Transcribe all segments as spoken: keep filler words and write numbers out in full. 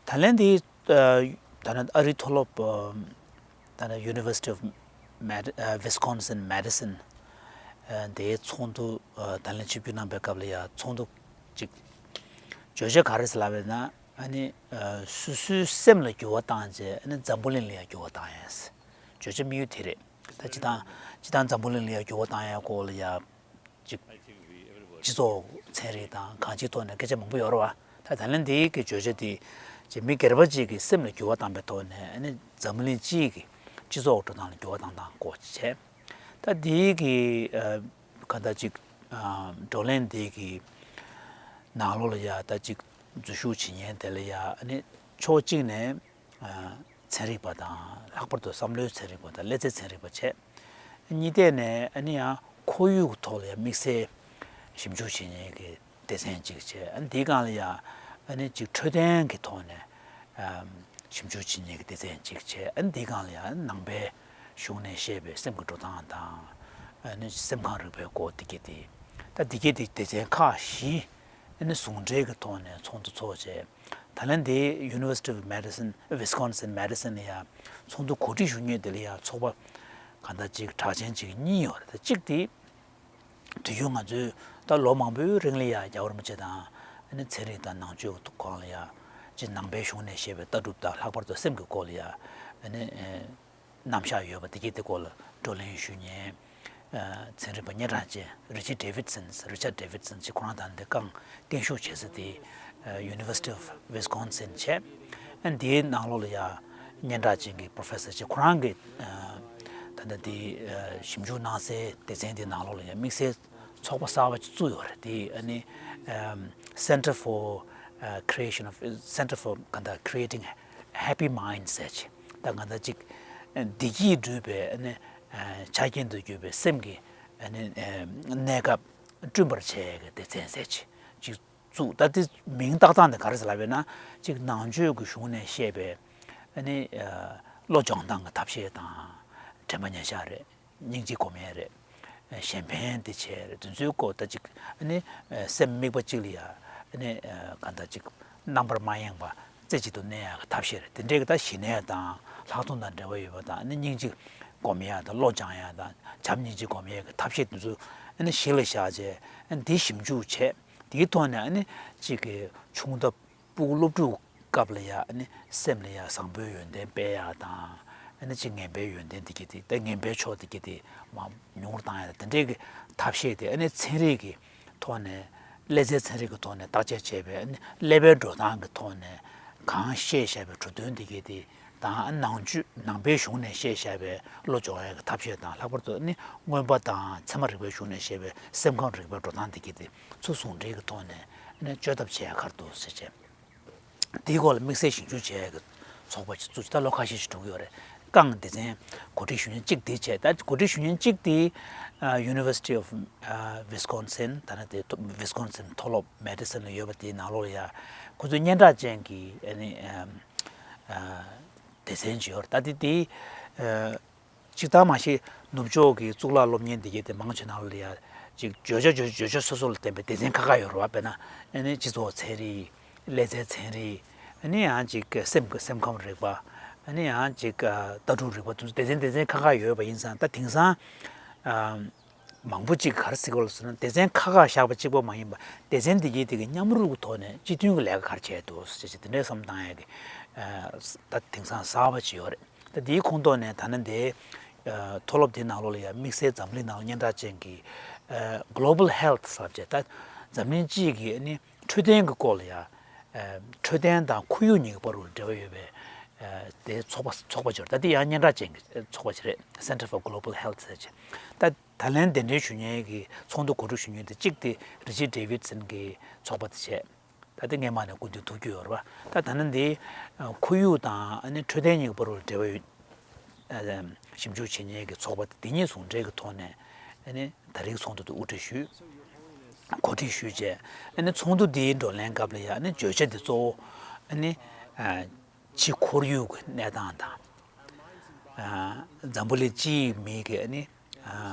ད་ལན་འདི་ད་ནི་ཨ་རིའི་མཐོ་སློབ་ད་ནི་University of Mad- Wisconsin Madison དེའི་ཚོགས་འདུ་ད་ལན་ཆིབས་བསྒྱུར་གནང་པའི་སྐབས་ལ་ཡ་ཚོགས་འདུ་ཅིག་བརྗོད་བྱ་ག་རེ་ཟེར་ལབ་པ་ཡིན་ན། ཨ་ནི་སོ་སོའི་སེམས་ལ་འགྱུར་བ་བཏང་རྗེས་ཨ་ནི་འཛམ་བུ་གླིང་ལ་ཡ་འགྱུར་བ་བཏང་ཡ། བརྗོད་བྱ་དམིགས་ཡུལ་དེ་རེད། ད་སྤྱིར་བཏང་སྤྱིར་བཏང་འཛམ་བུ་གླིང་ལ་ཡ་འགྱུར་བ་བཏང་ཡ་སྐོར་ལ་ཡ། ཅིག་སྤྱི་ཚོགས་ཚན་རིག་དང་གང་ཅིའི་ཐོག་ནས་སྐད་ཆ་མང་པོ་ཡོད་རེད་བ། ད་ད་ལན་འདིའི་གི་བརྗོད་བྱ་འདི་ཅིག་མི་སྒེར་པ་ཅིག་གི་སེམས་ལ་འགྱུར་བ་བཏང་པའི་ཐོག་ནས་ཨ་ནི་འཛམ་བུ་གླིང་སྤྱིའི་གི་སྤྱི་ཚོགས་འགྲོ་སྟངས་ལ་འགྱུར་བ་བཏང་སྟངས་སྐོར་བྱས། ད་འདིའི་གི་ག་ད་ཅིག་བགྲོ་གླེང་འདིའི་གི་ནང་ལོགས་ལ་ཡ་ད་ཅིག་འཛུལ་ཞུགས་བྱེད་མཁན་དེ་ལ་ཡ་ཨ་ནི་ཕྱོགས་གཅིག་ནས། ཚན་རིག་པ་དང་ལྷག་པར་དུ་བསམ་བློའི་ཚན་རིག་པ་དང་ཀླད་རྩའི་ཚན་རིག་པ་བྱས། གཉིས་ཐད་ནས་ཨ་ནི་ཡང་ཁོར་ཡུག་ཐོག་ལ་ཡང་དམིགས་བསལ་ཞིབ་འཇུག་བྱེད་མཁན་གྱི་སྡེ་ཚན་གཅིག་བྱས། ཨ་ནི་འདིའི་སྒང་ལ་ཡང་ཨ་ནི་གཅིག་འཕྲོད་བསྟེན་གྱི་ཐོག་ནས་ཞིབ་འཇུག་བྱེད་མཁན་གྱི་སྡེ་ཚན་གཅིག་བྱས། ཨ་ནི་འདིའི་སྒང་ལ་ཡང་ནང་པའི་གཞུང་ནས་བཤད་པའི་སེམས་ཀྱི་འགྲོ་སྟངས་དང་ཨ་ནི་སེམས་ཁམས་རིག་པའི་སྐོར་འདི་གས་དེ། ད་འདི་གས་དེ་སྡེ་ཚན་ཁག་བཞི། ཨ་ནི་ཟུང་འབྲེལ་གྱི་ཐོག་ནས་ཚོགས་འདུ་ཚོགས་བྱས། ད་ལན་དེ་University of Madison Wisconsin Madison ལ་ཡང་ཚོགས་འདུ་གོ་སྒྲིག་ཞུ་མཁན་དེ་ལ་ཡང་ཚོགས་པ་གང་ལྟར་ཅིག་གྲགས་ཅན་ཅིག་གཉིས་ཡོད་རེད། ད་གཅིག་དེ་དུས་རྒྱུན་ང་ཚོས་ད་ལོ་མང་པོའི་རིང་ལ་ཡང་རྒྱལ་བ་རིན་པོ་ཆེ་དང་ཨ་ནི་ཚན་རིག་དང་ནང་ཆོས་ཀྱི་སྒང་ལ་ཡང་ཅིག་ནང་པའི་གཞུང་ནས་བཤད་པའི་ལྟ་གྲུབ་དང་ལྷག་པར་དུ་སེམས་ཀྱི་སྐོར་ལ་ཡང་ཨ་ནི། རྣམ་གཞག་ཡོད་པ་དེ་གས་དེ་སྐོར་ལ་བགྲོ་གླེང་ཞུ་མཁན་ཚན་རིག་པ་སྙན་གྲགས་ཅན་Richard Davidson Richard Davidson ཅེས་ཁོ་རང་ད་ལྟ་རྐང་བརྟན་བཞུགས་བྱེད་ས་དེ་University of Wisconsin བྱས། འདིའི་ནང་ལོགས་ལ་ཡང་སྙན་གྲགས་ཅན་གྱི་Professor ཅེས་ཁོ་རང་གི་ད་ལྟ་དེ་ཞིབ་འཇུག་གནང་སའི་སྡེ་ཚན་དེ་ནང་ལོགས་ལ་ཡང་དམིགས་བསལ་ཚོགས་པ་གསར་པ་ཅིག་བཙུགས་ཡོད་རེད། དེ་ཨ་ནི་Center for Creation of Center for ག་ད་Creating Happy Minds ཟེར་ཅིག་ད་ག་ད་ཅིག་བདེ་སྐྱིད་སྒྲུབ་པའི་ཨ་ནི་ཆ་རྐྱེན་དུ་གྱུར་པའི་སེམས་ཀྱི་ཨ་ནི་གནས་སྐབས་བསྐྲུན་པར་བྱེད་ཀྱི་སྡེ་ཚན་ཟེར་ཅིག་ཅིག་བཙུགས། ད་དེ་མིང་བཏགས་སྟངས་དེ་ག་རེ་ཟེར་ལབ་པས་ན་ཅིག་ནང་ཆོས་ཀྱི་གཞུང་ནས་བཤད་པའི་ཨ་ནི་བློ་སྦྱོང་སྟངས་ཀྱི་ཐབས་ཤེས་དང་དྲན་པ་ཉེར་བཞག་རེད། སྙིང་རྗེ་སྒོམ་ཡས་རེད། གཞན་ཕན་དེ་བྱས་རེད། དེ་ཚོའི་སྐོར་ད་ཅིག་ཨ་ནི་སེམས་དམིགས་པ་གཅིག་ལ་ཡ་ཨ་ནི་གང་ལྟར་ཅིག་རྣམ་པར་མ་ཡེངས་པ་རྩེ་གཅིག་ཏུ་གནས་ཡག་གི་ཐབས་ཤེས་རེད། དེ་འདྲའི་གི་ད་ཞི་གནས་དང་ལྷག་མཐོང་དང་འབྲེལ་བ་ཡོད་པ་དང་ཨ་ནི་སྙིང་རྗེ་སྒོམ་ཡག་དང་བློ་སྦྱང་ཡག་དང་བྱམས་སྙིང་རྗེ་སྒོམ་ཡག་གི་ཐབས་ཤེས་དེ་ཚོ་ཨ་ནི་གཞི་ལ་བཞག་བྱས་ཨ་ནི་དེ་ཞིབ་འཇུག་བྱས། དེའི་ཐོག་ནས་ཨ་ནི་གཅིག་གི་ཆུང་མཐའ་ཕྲུ་གུ་སློབ་ཕྲུག་སྐབས་ལ་ཡ་ཨ་ནི་སེམས་ལ་ཡ་བཟང་པོའི་ཡོན་ཏན་སྤེལ་ཡག་དང་ཨ་ནི་གཅིག་ངན་པའི་ཡོན་ཏན་འདི་གས་དེ་ད་ངན་པའི་ཕྱོགས་འདི་གས་དེ་མ་ཉུང་རུ་བཏང་ཡག་དང་དེ་འདྲའི་གི་ཐབས་ཤེས་དེ་ཨ་ནི་ཚན་རིག་གི་ཐོག་ནས་ཀླད་རྩའི་ཚན་རིག་གི་ཐོག་ནས་བརྟག་དཔྱད་བྱས་པའི་ཨ་ནི་ཀླད་པའི་འགྲོ་སྟངས་ཀྱི་ཐོག་ནས་གང་བཤད་བཞག་པའི་འབྲུ་དོན་འདི་གས་དེ་དང་ནང་ཆོས་ནང་པའི་གཞུང་ནས་བཤད་བཞག་པའི་བློ་སྦྱོང་ཡག་གི་ཐབས་ཤེས་དང་ལྷག་པར་དུ་ཨ་ནི་མངོན་པ་དང་ཚད་མ་རིག་པའི་གཞུང་ནས་བཤད་པའི་སེམས་ཁམས་རིག་པའི་འགྲོ་སྟངས་འདི་གས་དེ་ཚོ་ཟུང་འབྲེལ་གྱི་ཐོག་ནས་ཨ་ནི་བཅོས་ཐབས་བྱེད་ཡག་ག་རེ་འདུག་ཟེར་བྱས། དེའི་སྐོར་ལ་དམིགས་བསལ་ཞིབ་འཇུག་བྱེད་ཡག་གི་ཚོགས་པ་ཞིག་བཙུགས། ད་ལོ་ཁ་ཤས་ཤིག་འགྲོ་གི་ཡོད་རེད། རྐང་སྡེ་ཚན་གོ་སྒྲིག་ཞུ་མཁན་གཅིག་དེ་བྱས། ད་གོ་སྒྲིག་ཞུ་མཁན་གཅིག་དེ་University of Wisconsin ད་ནི་དེ་Wisconsin མཐོ་སློབ་Madison ལ་ཡོད་པ་དེའི་ནང་ལོགས་ལ་ཡ་ཁོ་ཚོའི་སྙན་གྲགས་ཅན་གྱི་ཨ་ནི་སྡེ་ཚན་ཅིག་ཡོད་རེད། ད་དེ་དེ། སྤྱིར་བཏང་མ་གཞི་ནུབ་ཕྱོགས་ཀྱི་གཙུག་ལག་སློབ་གཉེར་འདི་གས་དེ་མང་ཆེ་ནང་ལ་ཡ་ཅིག་བརྗོད་བྱ་བརྗོད་བརྗོད་བྱ་སོ་སོ་ལ་བརྟེན་པའི་སྡེ་ཚན་ཁག་ཁག་ཡོད་རེད་བ། དཔེར་ན་ཨ་ནི་སྤྱི་ཚོགས་ཚན་རིག་ཀླད་རྩའི་ཚན་རིག་ཨ་ནི་ཡང་ཅིག་སེམས་ཀྱི་སེམས་ཁམས་རིག་པ། ཨ་ནི་ཡང་ཅིག་ལྟ་གྲུབ་རིག་པ་དེ་ཚོ་སྡེ་ཚན་སྡེ་ཚན་ཁག་ཁག་ཡོད་པ་ཡིན་ཙང་ད་དེང་སང་མང་པོ་ཅིག་ག་རེ་ཟེར་དགོས་ལབ་ཟེར་ན་སྡེ་ཚན་ཁག་ཁག་བཞག་པ་གཅིག་པོ་མ་ཡིན་པ་སྡེ་ཚན་འདི་གས་དེ་གི་མཉམ་རུབ་ཀྱི་ཐོག་ནས་སྤྱི་མཐུན་གྱི་ལས་ཀ་ག་རེ་བྱས་འདུག་ཟེར་ཅིག་དེ་འདྲའི་བསམ་བཏང་ཡག་གི་ད་དེང་སང་གསར་པ་ཅིག་ཡོད་རེད། ད་དེའི་ཁོངས་གཏོགས་ནས་ད་ནི་འདི་མཐོ་སློབ་དེའི་ནང་ལོགས་ལ་ཡང་དམིགས་བསལ་འཛམ་གླིང་ནང་ལ་སྙན་གྲགས་ཅན་གྱི་Global Health ཟེར་བྱས་ད་འཛམ་གླིང་སྤྱི་གི་ནི་འཕྲོད་བསྟེན་གྱི་སྐོར་ལ་ཡང་འཕྲོད་བསྟེན་དང་ཁོར་ཡུག་གཉིས་ཀྱི་བར་དུ་འབྲེལ་བ་ཡོད་པའི་དེ་ཚོགས་པ་ཚོགས་པ་ཅིག་རེད། ད་དེ་ཡང་སྙན་གྲགས་ཅན་གྱི་ཚོགས་པ་ཅིག་རེད། Center for Global Health ཟེར་བྱས་ད་ད་ལན་གདན་འདྲེན་ཞུ་མཁན་གྱི་ཚོགས་འདུ་གོ་སྒྲིག་ཞུ་མཁན་དེ་གཅིག་དེ་Richard Davidson གྱི་ཚོགས་པ་དེ་བྱས། ད་ལྟ་སྔས་མ་ནས་སྐུ་མདུན་ཐུག་རྒྱུ་ཡོད་རེད་བ། ད་ད་ནི་འདི་ཁོར་ཡུག་དང་ཨ་ནི་འཕྲོད་བསྟེན་གཉིས་ཀྱི་བར་ལ་འབྲེལ་བ་ཡོད། ཞིབ་འཇུག་བྱེད་མཁན་གྱི་ཚོགས་པ་དེ་གཉིས་ཟུང་འབྲེལ་གྱི་ཐོག་ནས་ཨ་ནི་ད་རེས་ཚོགས་འདུ་དེ་དབུ་ཁྲིད་ཞུས། གོ་སྒྲིག་ཞུས་བྱས་ཨ་ནི་ཚོགས་འདུ་འདིའི་བགྲོ་གླེང་སྐབས་ལ་ཡང་ཨ་ནི་བརྗོད་བྱ་འདི་གཙོ་བོ་ཨ་ནི་ཕྱི་ཁོར་ཡུག་གི་གནས་སྟངས་དང་། འཛམ་བུ་གླིང་སྤྱིའི་མི་གི་ཨ་ནི་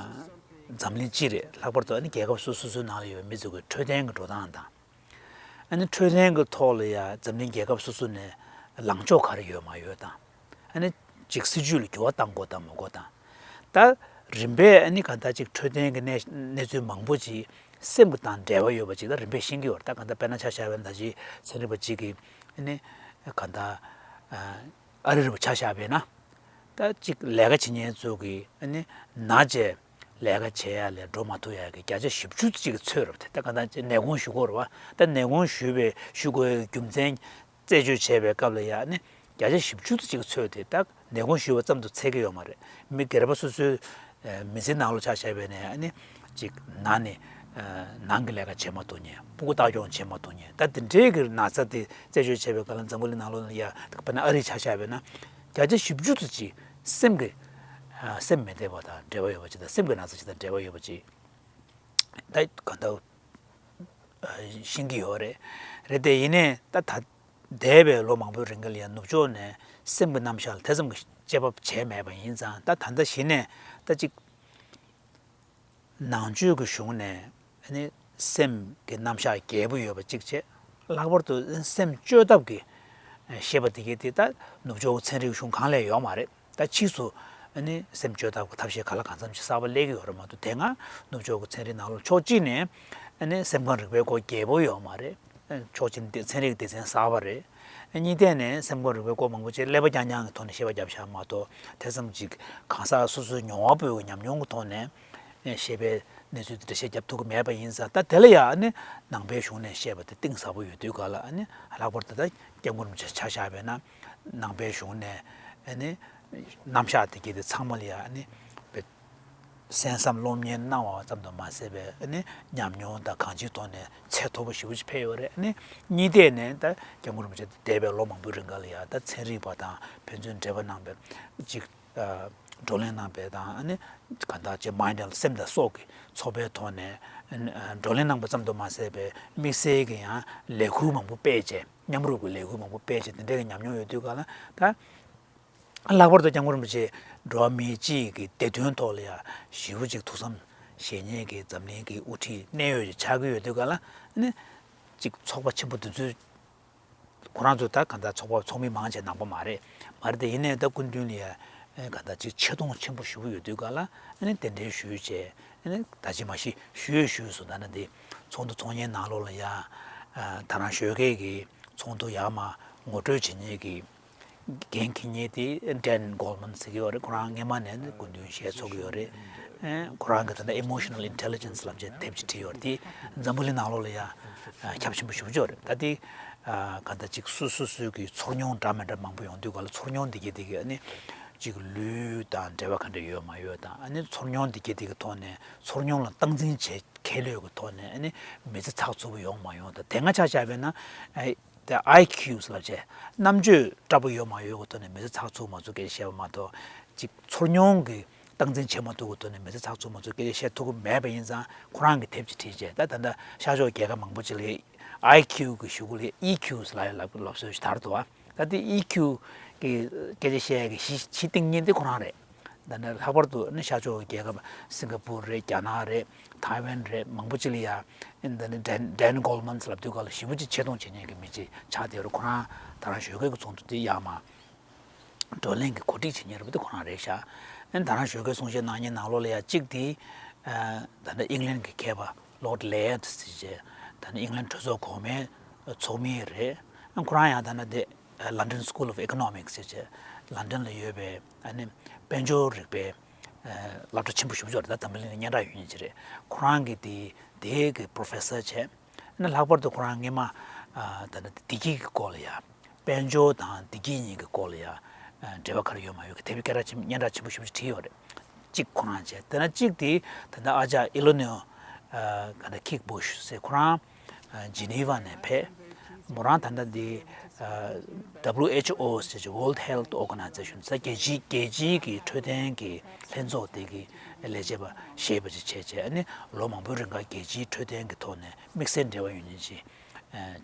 འཛམ་གླིང་སྤྱི་རེད། ལྷག་པར་དུ་ཨ་ནི་རྒྱལ་ཁབ་སོ་སོ་སོའི་ནང་ལ་ཡོད་པའི་མི་ཚོ་གི་འཕྲོད་བསྟེན་གྱི་འགྲོ་སྟངས་དང་། ཨ་ནི་འཕྲོད་བསྟེན་གྱི་ཐོག་ལ་ཡང་འཛམ་གླིང་རྒྱལ་ཁབ་སོ་སོ་ནས་ ལངས་ཕྱོགས་ག་རེ་ཡོད་མ་ཡོད་དང་། ཨ་ནི་ཅིག་སྲིད་ཇུས་ལ་འགྱུར་བ་གཏང་དགོས་དང་མ་དགོས་དང་། ད་རིམ་པས་ཨ་ནི་གང་ལྟར་ཅིག་འཕྲོད་བསྟེན་གྱི་གནས་གནས་ཚུལ་མང་པོ་ཅིག་སེམས་ཀྱི་དང་འབྲེལ་བ་ཡོད་པ་ཅིག་ད་རིམ་པས་ཤེས་ཀྱི་ཡོད་རེད། ད་གང་ལྟར་དཔེར་ན་ཆ་བཞག་པ་ཡིན་ན་ད་ཅིག་ཚན་རིག་པ་ཅིག་གིས་ཨ་ནི་གང་ལྟར་ཨ་རི་རུ་ཆ་བཞག་པ་ཡིན་ན། ད་ཅིག་ལས་ཀ་བྱེད་མཁན་ཚོ་གིས་ཨ་ནི་ན་བྱས་ལས་ཀ་བྱེད་ཡ་ལས་འགྲོ་མ་ཐུབ་ཡ་གི་བརྒྱ་ཆ་བཞི་བཅུ་ཅིག་གིས་ཚོད་རེད་པ། དེ་ད་གང་ལྟར་ཅིག་ནད་དགོངས་ཞུ་དགོས་རེད་པ། ད་ནད་དགོངས་ཞུས་པའི་ཞུ་དགོས་ཡ་གི་རྒྱུ་མཚན་རྩད་གཅོད་བྱས་པའི་སྐབས་ལ་ཡ་ཨ་ནི་བརྒྱ་ཆ་བཞི་བཅུ་ཅིག་གིས་ཚོད་དེ་ད་ནད་དགོངས་ཞུས་པ་ཙམ་དུ་ཚད་ཀྱི་ཡོད་མ་རེད། མི་སྒེར་པ་སོ་སོའི་ཨ་མི་ཚེའི་ནང་ལོགས་ཆ་བཞག་པ་ཡིན་ན་ཨ་ནི་ཅིག་ན་ནས་ཨ་ནང་གི་ལས་ཀ་བྱེད་མ་ཐུབ་མཁན། སྤུ་གུ་ལྟ་སྐྱོང་བྱེད་མ་ཐུབ་མཁན། ད་དེ་འདྲའི་གི་ན་ཚ་དེ་རྩད་གཅོད་བྱས་པའི་སྐབས་ལ་འཛམ་བུ་གླིང་ནང་ལོགས་ལ་ཡ་དཔེར་ན་ཨ་རི་ཆ་བཞག་པ་ཡིན་ན་བརྒྱ་ཆ་བཞི་བཅུ་ཙམ་ཅིག་སེམས་ཀྱི་ཨ་སེམས་མི་བདེ་བ་དང་འབྲེལ་བ་ཡོད་པ་ཅིག་དང་སེམས་ཀྱི་ན་ཚ་ཅིག་དང་འབྲེལ་བ་ཡོད་པ་ཅིག་ད་གང་ལྟར་ཤེས་ཀྱི་ཡོད་རེད། རེད་དེ་ཡིན་ནའི་ད་ད་འདས་པའི་ལོ་མང་པོའི་རིང་ག་ལ་ཡང་ནུབ་ཕྱོགས་ནས་སེམས་ཀྱི་རྣམ་གཞག་ལ་དེ་ཙམ་གྱི་དཔྱད་པ་བྱས་མེད་པ་ཡིན་ཙང་། ད་ད་ལྟ་གཞི་ནས་ད་ཅིག་ནང་ཆོས་ཀྱི་གཞུང་ནས་ཨ་ནི་སེམས་ཀྱི་རྣམ་གཞག་རྒྱས་པོ་ཡོད་པ་གཅིག་བྱས། ལྷག་པར་དུ་སེམས་བཅོས་ཐབས་ཀྱི་བཤད་པ་དེ་གའི་དེ་ད་ནུབ་ཕྱོགས་ཀྱི་ཚན་རིག་གཞུང་གང་ལ་ཡོད་མ་རེད། ད་ཕྱིས་སུ་ཨ་ནི་སེམས་བཅོས་ཐབས་ཀྱི་ཐབས་ཤེས་ག་ལ་གང་འཚམ་ཞིག་གསར་པ་སླེབས་ཀྱི་ཡོད་རེད་མ་གཏོགས། དེ་སྔ་ནུབ་ཕྱོགས་ཀྱི་ཚན་རིག་ནང་ལོགས་ཕྱོགས་གཅིག་ནས་ཨ་ནི་སེམས་ཁམས་རིག་པའི་སྐོར་རྒྱས་པོ་ཡོད་མ་རེད། ཕྱོགས་གཅིག་ནས་ཚན་རིག་སྡེ་ཚན་གསར་པ་རེད། གཉིས་ཐད་ནས་སེམས་ཁམས་རིག་པའི་སྐོར་མང་པོ་ཅིག་ཀླད་པ་རྐྱང་རྐྱང་གི་ཐོག་ནས་བཤད་པ་བརྒྱབ་བཞག་མ་གཏོགས། དེ་ཙམ་ཅིག་གང་ཟག་སོ་སོའི་མྱོང་བ་པོའི་ཉམས་མྱོང་གི་ཐོག་ནས་བཤད་པའི་གནས་ཚུལ་དེ་འགྲེལ་བཤད་བརྒྱབ་ཐུབ་ཀྱི་མེད་པ་ཡིན་ཙང་། ད་དེ་ལ་ཡང་ཨ་ནི་ནང་པའི་གཞུང་ནས་བཤད་པ་དེ་གཏིང་ཟབ་པོ་ཡོད་དུས་ག་ལ། ཨ་ནི་ལྷག་པར་དུ་ད་སྐྱབས་མགོན་རིན་པོ་ཆེ་ཆ་བཞག་པ་ཡིན་ན་ནང་པའི་གཞུང་ནས་ཨ་ནི་རྣམ་གཞག་དེ་གའི་དེ་ཚང་མ་ལ་ཡང་ཨ་ནི་བེད་གསན་བསམ་སློབ་གཉེར་གནང་བ་ཙམ་དུ་མ་ཟད་པའི་ཨ་ནི་ཉམས་མྱོང་དང་གང་ཅིའི་ཐོག་ནས་ཚད་མཐོ་པོ་ཞེ་པོ་ཅིག་ཕེབས་ཡོད་རེད། ཨ་ནི་གཉིས་ཐད་ནས་ད་སྐྱབས་མགོན་རིན་པོ་ཆེ་འདས་པའི་ལོ་མང་པོའི་རིང་ག་ལ་ཡང་ད་ཚན་རིག་པ་དང་ཕན་ཚུན་འབྲེལ་བ་གནང་བའི་ཅིག་ཨ་བགྲོ་གླེང་གནང་བའི་དང་། ཨ་ནི་གང་ལྟར་ཅིག་མའིན་ཌི་ཨེན་ཌི་སེམས་དང་སྲོག་གི་ཚོགས་པའི་ཐོག་ནས་ཨ་ནི་ཨ་བགྲོ་གླེང་གནང་བ་ཙམ་དུ་མ་ཟད་པའི་དམིགས་བསལ་གྱི་ཡང་ལས་འགུལ་མང་པོ་སྤེལ་བྱས། མཉམ་རུབ་ཀྱི་ལས་འགུལ་མང་པོ་སྤེལ་བྱས། དེ་འདྲའི་གི་ཉམས་མྱོང་ཡོད་དུས་ག་ལ་ད། ལྷག་པར་དུ་སྐྱབས་མགོན་རིན་པོ་ཆེ་འགྲོ་བ་མིའི་སྤྱི་ཡི་གི་བདེ་དོན་ཐོག་ལ་ཡང་ཞེ་པོ་ཅིག་ཐུགས་བསམ་བཞེས་མཁན་གྱི་འཛམ་གླིང་གི་དབུ་ཁྲིད་གནད་ཡོད་ཅིག་ཆགས་ཀྱི་ཡོད་དུས་ག་ལ། ཨ་ནི་ཅིག་ཚོགས་པ་ཆེན་པོ་འདི་ཚོས་ཁོ་རང་ཚོ་ད་གང་ལྟར་ཚོགས་པ་ཚོགས་མི་མང་ཆེ་ནང་པ་མ་རེད། མ་རེད་དེ་ཡིན་ནའི་ད་སྐུ་མདུན་ལ་ཡང་གང་ལྟར་ཅིག་ཆེ་མཐོང་ཆེན་པོ་ཞེ་པོ་ཡོད་དུས་ག་ལ། ཨ་ནི་གདན་འདྲེན་ཞུས་བྱས། ཨ་ནི་ད་ཅི་མ་གཞི་ཞུས་ཞུས་སོང་། ད་ནི་འདི་ཚོགས་འདུ་ཚོགས་མཁན་ནང་ལོགས་ལ་ཡང་ད་རང་ཞོགས་ཀས་ཀྱི་ཚོགས་འདུ་ཡར་མར་ངོ་སྤྲོད་བྱེད་མཁན་གྱི་འགན་འཁྱེར་མཁན་དེ་ཌེན་གོལ་མན་ཟེར་གྱི་ཡོད་རེད། ཁོ་རང་སྔས་མ་ནས་སྐུ་མདུན་ཞལ་ཚོགས་ཀྱི་ཡོད་རེད། ཨེ་ཁོ་རང་གི་ད་ལྟ་ཨི་མོ་ཤི་ནལ་ཨིན་ཊེ་ལི་ཇེན་སི་ལབ་བྱས་དེབ་ཅིག་བྲིས་ཡོད་རེད། དེ་འཛམ་བུ་གླིང་ནང་ལོགས་ལ་ཡང་ཁྱབ་ཆེན་པོ་ཞེ་པོ་ཅིག་ཡོད་རེད། ད་དེ་གང་ལྟར་ཅིག་སོ་སོ་སོའི་གི་ཚོར་མྱོང་འདྲ་མི་འདྲ་མང་པོ་ཡོང་དུས་ག་ལ། ཚོར་མྱོང་འདི་གས་འདི་གས་ཨ་ནི་ཅིག་ལུས་དང་འབྲེལ་བ་ག་འདྲ་ཡོད་མ་ཡོད་དང་། ཨ་ནི་ཚོར་མྱོང་འདི་གས་འདི་གི་ཐོག་ནས་ཚོར་མྱོང་ལ་སྟངས་འཛིན་བྱེད་མཁས་ལོས་ཀྱི་ཐོག་ནས་ཨ་ནི་མི་ཚེ་ཚགས་ཚུད་པོ་ཡོང་མ་ཡོང་དང་། དེ་སྔ་ཆ་བཞག་པས་ན་ཨ་དེ་ཨའི་ཁིའུ་ལབ་བྱས་རྣམ་དཔྱོད་འདྲ་པོ་ཡོད་མ་ཡོད་ཀྱི་ཐོག་ནས་མི་ཚེ་ཚགས་ཚུད་མ་ཚུད་སྐད་ཆ་བཤད་པ་མ་གཏོགས། ཅིག་ཚོར་མྱོང་གི་སྟངས་འཛིན་བྱེད་མ་ཐུབ་ཀྱི་ཐོག་ནས་མི་ཚེ་ཚགས་ཚུད་མ་ཚུད་སྐད་ཆ་བཤད་ཐུབ་ཀྱི་མེད་པ་ཡིན་ཙང་། ཁོ་རང་གིས་དེབ་ཅིག་བྲིས་བྱས། ད་ད་ལྟ་ཤར་ཕྱོགས་རྒྱལ་ཁབ་མང་པོ་ཅིག་ལ་ཨའི་ཁིའུ་གི་གཞུག་གུ་ལ་ཨི་ཁིའུ་ལབ་ལབ་སྲོལ་ཞིག་དར་འདུག་བ། ད་དེ་ཨི་ཁིའུ་གི་སྐད་ཆ་བཤད་ཡ་གི་གཞི་གཞི་རྟེན་གཉིས་དེ་ཁོ་རང་རེད། ད་ནི་ལྷག་པར་དུ་ནི་ཤར་ཕྱོགས་རྒྱལ་ཁབ་སིང་ག་པུར་རེད། རྒྱ་ནག་རེད། ཐའེ་ཝན་རེད། མང་པོ་ཅིག་ལ་ཡ་ད་ནི་ཌེན་ཌེན་གོལ་མན་ལབ་དུས་ག་ལ་ཞེ་པོ་ཅིག་ཆེ་མཐོང་བྱེད་མཁན་གྱི་མི་ཅིག་ཆགས་བསྡད་ཡོད་རེད། ཁོ་རང་ད་རང་ཞོགས་ཀས་ཀྱི་ཚོགས་འདུ་དེ་ཡར་མར་བགྲོ་གླེང་གི་གོ་སྒྲིག་བྱེད་མཁན་རེད་པ། དེ་ཁོ་རང་རེད་ཤག་ཨ་ནི་ད་རང་ཞོགས་ཀས་གསུང་བཤད་གནང་མཁན་ནང་ལོགས་ལ་ཡ་གཅིག་དེ་ད་ནི་ཨིང་ལན་གྱི་མཁས་པ་ལོར་ཌི་ལེ་ཡར་ཌི་ཟེར་བྱས། ད་ནི་ཨིང་ལན་གྲོས་ཚོགས་གོང་མའི་ཚོགས་མི་རེད། ཨ་ཁོ་རང་ཡང་ད་ནི་དེ་London School of Economics ཟེར་བྱས། ལན་ཌན་ལ་ཡོད་པའི་ཨ་ནི་དཔལ་འབྱོར་རིག་པའི་སློབ་གྲྭ་ཆེན་པོ་ཞེ་པོ་ཅིག་ཡོད་རེད། ད་འཛམ་བུ་གླིང་ལ་སྙན་གྲགས་ཡོད་མཁན་ཅིག་རེད། ཁོ་རང་གིས་དེ་དེའི་གི་པོ་རོ་ཕེ་སར་བྱས། ཨ་ནི་ལྷག་པར་དུ་ཁོ་རང་སྔས་མ་ད་ནི་བདེ་སྐྱིད་ཀྱི་སྐོར་ལ་ཡ། དཔལ་འབྱོར་དང་བདེ་སྐྱིད་གཉིས་ཀྱི་སྐོར་ལ་ཡང་འབྲེལ་བ་ག་རེ་ཡོད་མ་ཡོད་ཀྱི་དེབ་སྐད་གྲགས་ཆེན་སྙན་གྲགས་ཆེན་པོ་ཞེ་པོ་ཅིག་བྲིས་ཡོད་རེད། གཅིག་ཁོ་རང་བྱས། དེ་ན་གཅིག་དེ་ད་ལྟ་ཨ་ཅག་ཨི་ལོ་ནོ་ག་ད་ཁིག་བུ་ཤ་ཟེར། ཁོ་རང་ཇི་ནི་ཝ་ནས་ཕེབས། མོ་རང་ད་ལྟ་དེ་W H O ཟེར་གྱི་World Health Organization ཟེར་རྒྱལ་སྤྱིའི་རྒྱལ་སྤྱིའི་གི་འཕྲོད་བསྟེན་གྱི་ལྷན་ཚོགས་དེ་གི་ལས་བྱེད་པ་ཞེས་པ་ཅིག་བྱས་བྱས། ཨ་ནི་ལོ་མང་པོའི་རིང་ག་རྒྱལ་སྤྱིའི་འཕྲོད་བསྟེན་གྱི་ཐོག་ནས་དམིགས་བསལ་འབྲེལ་བ་ཡོད་མཁན་ཅིག་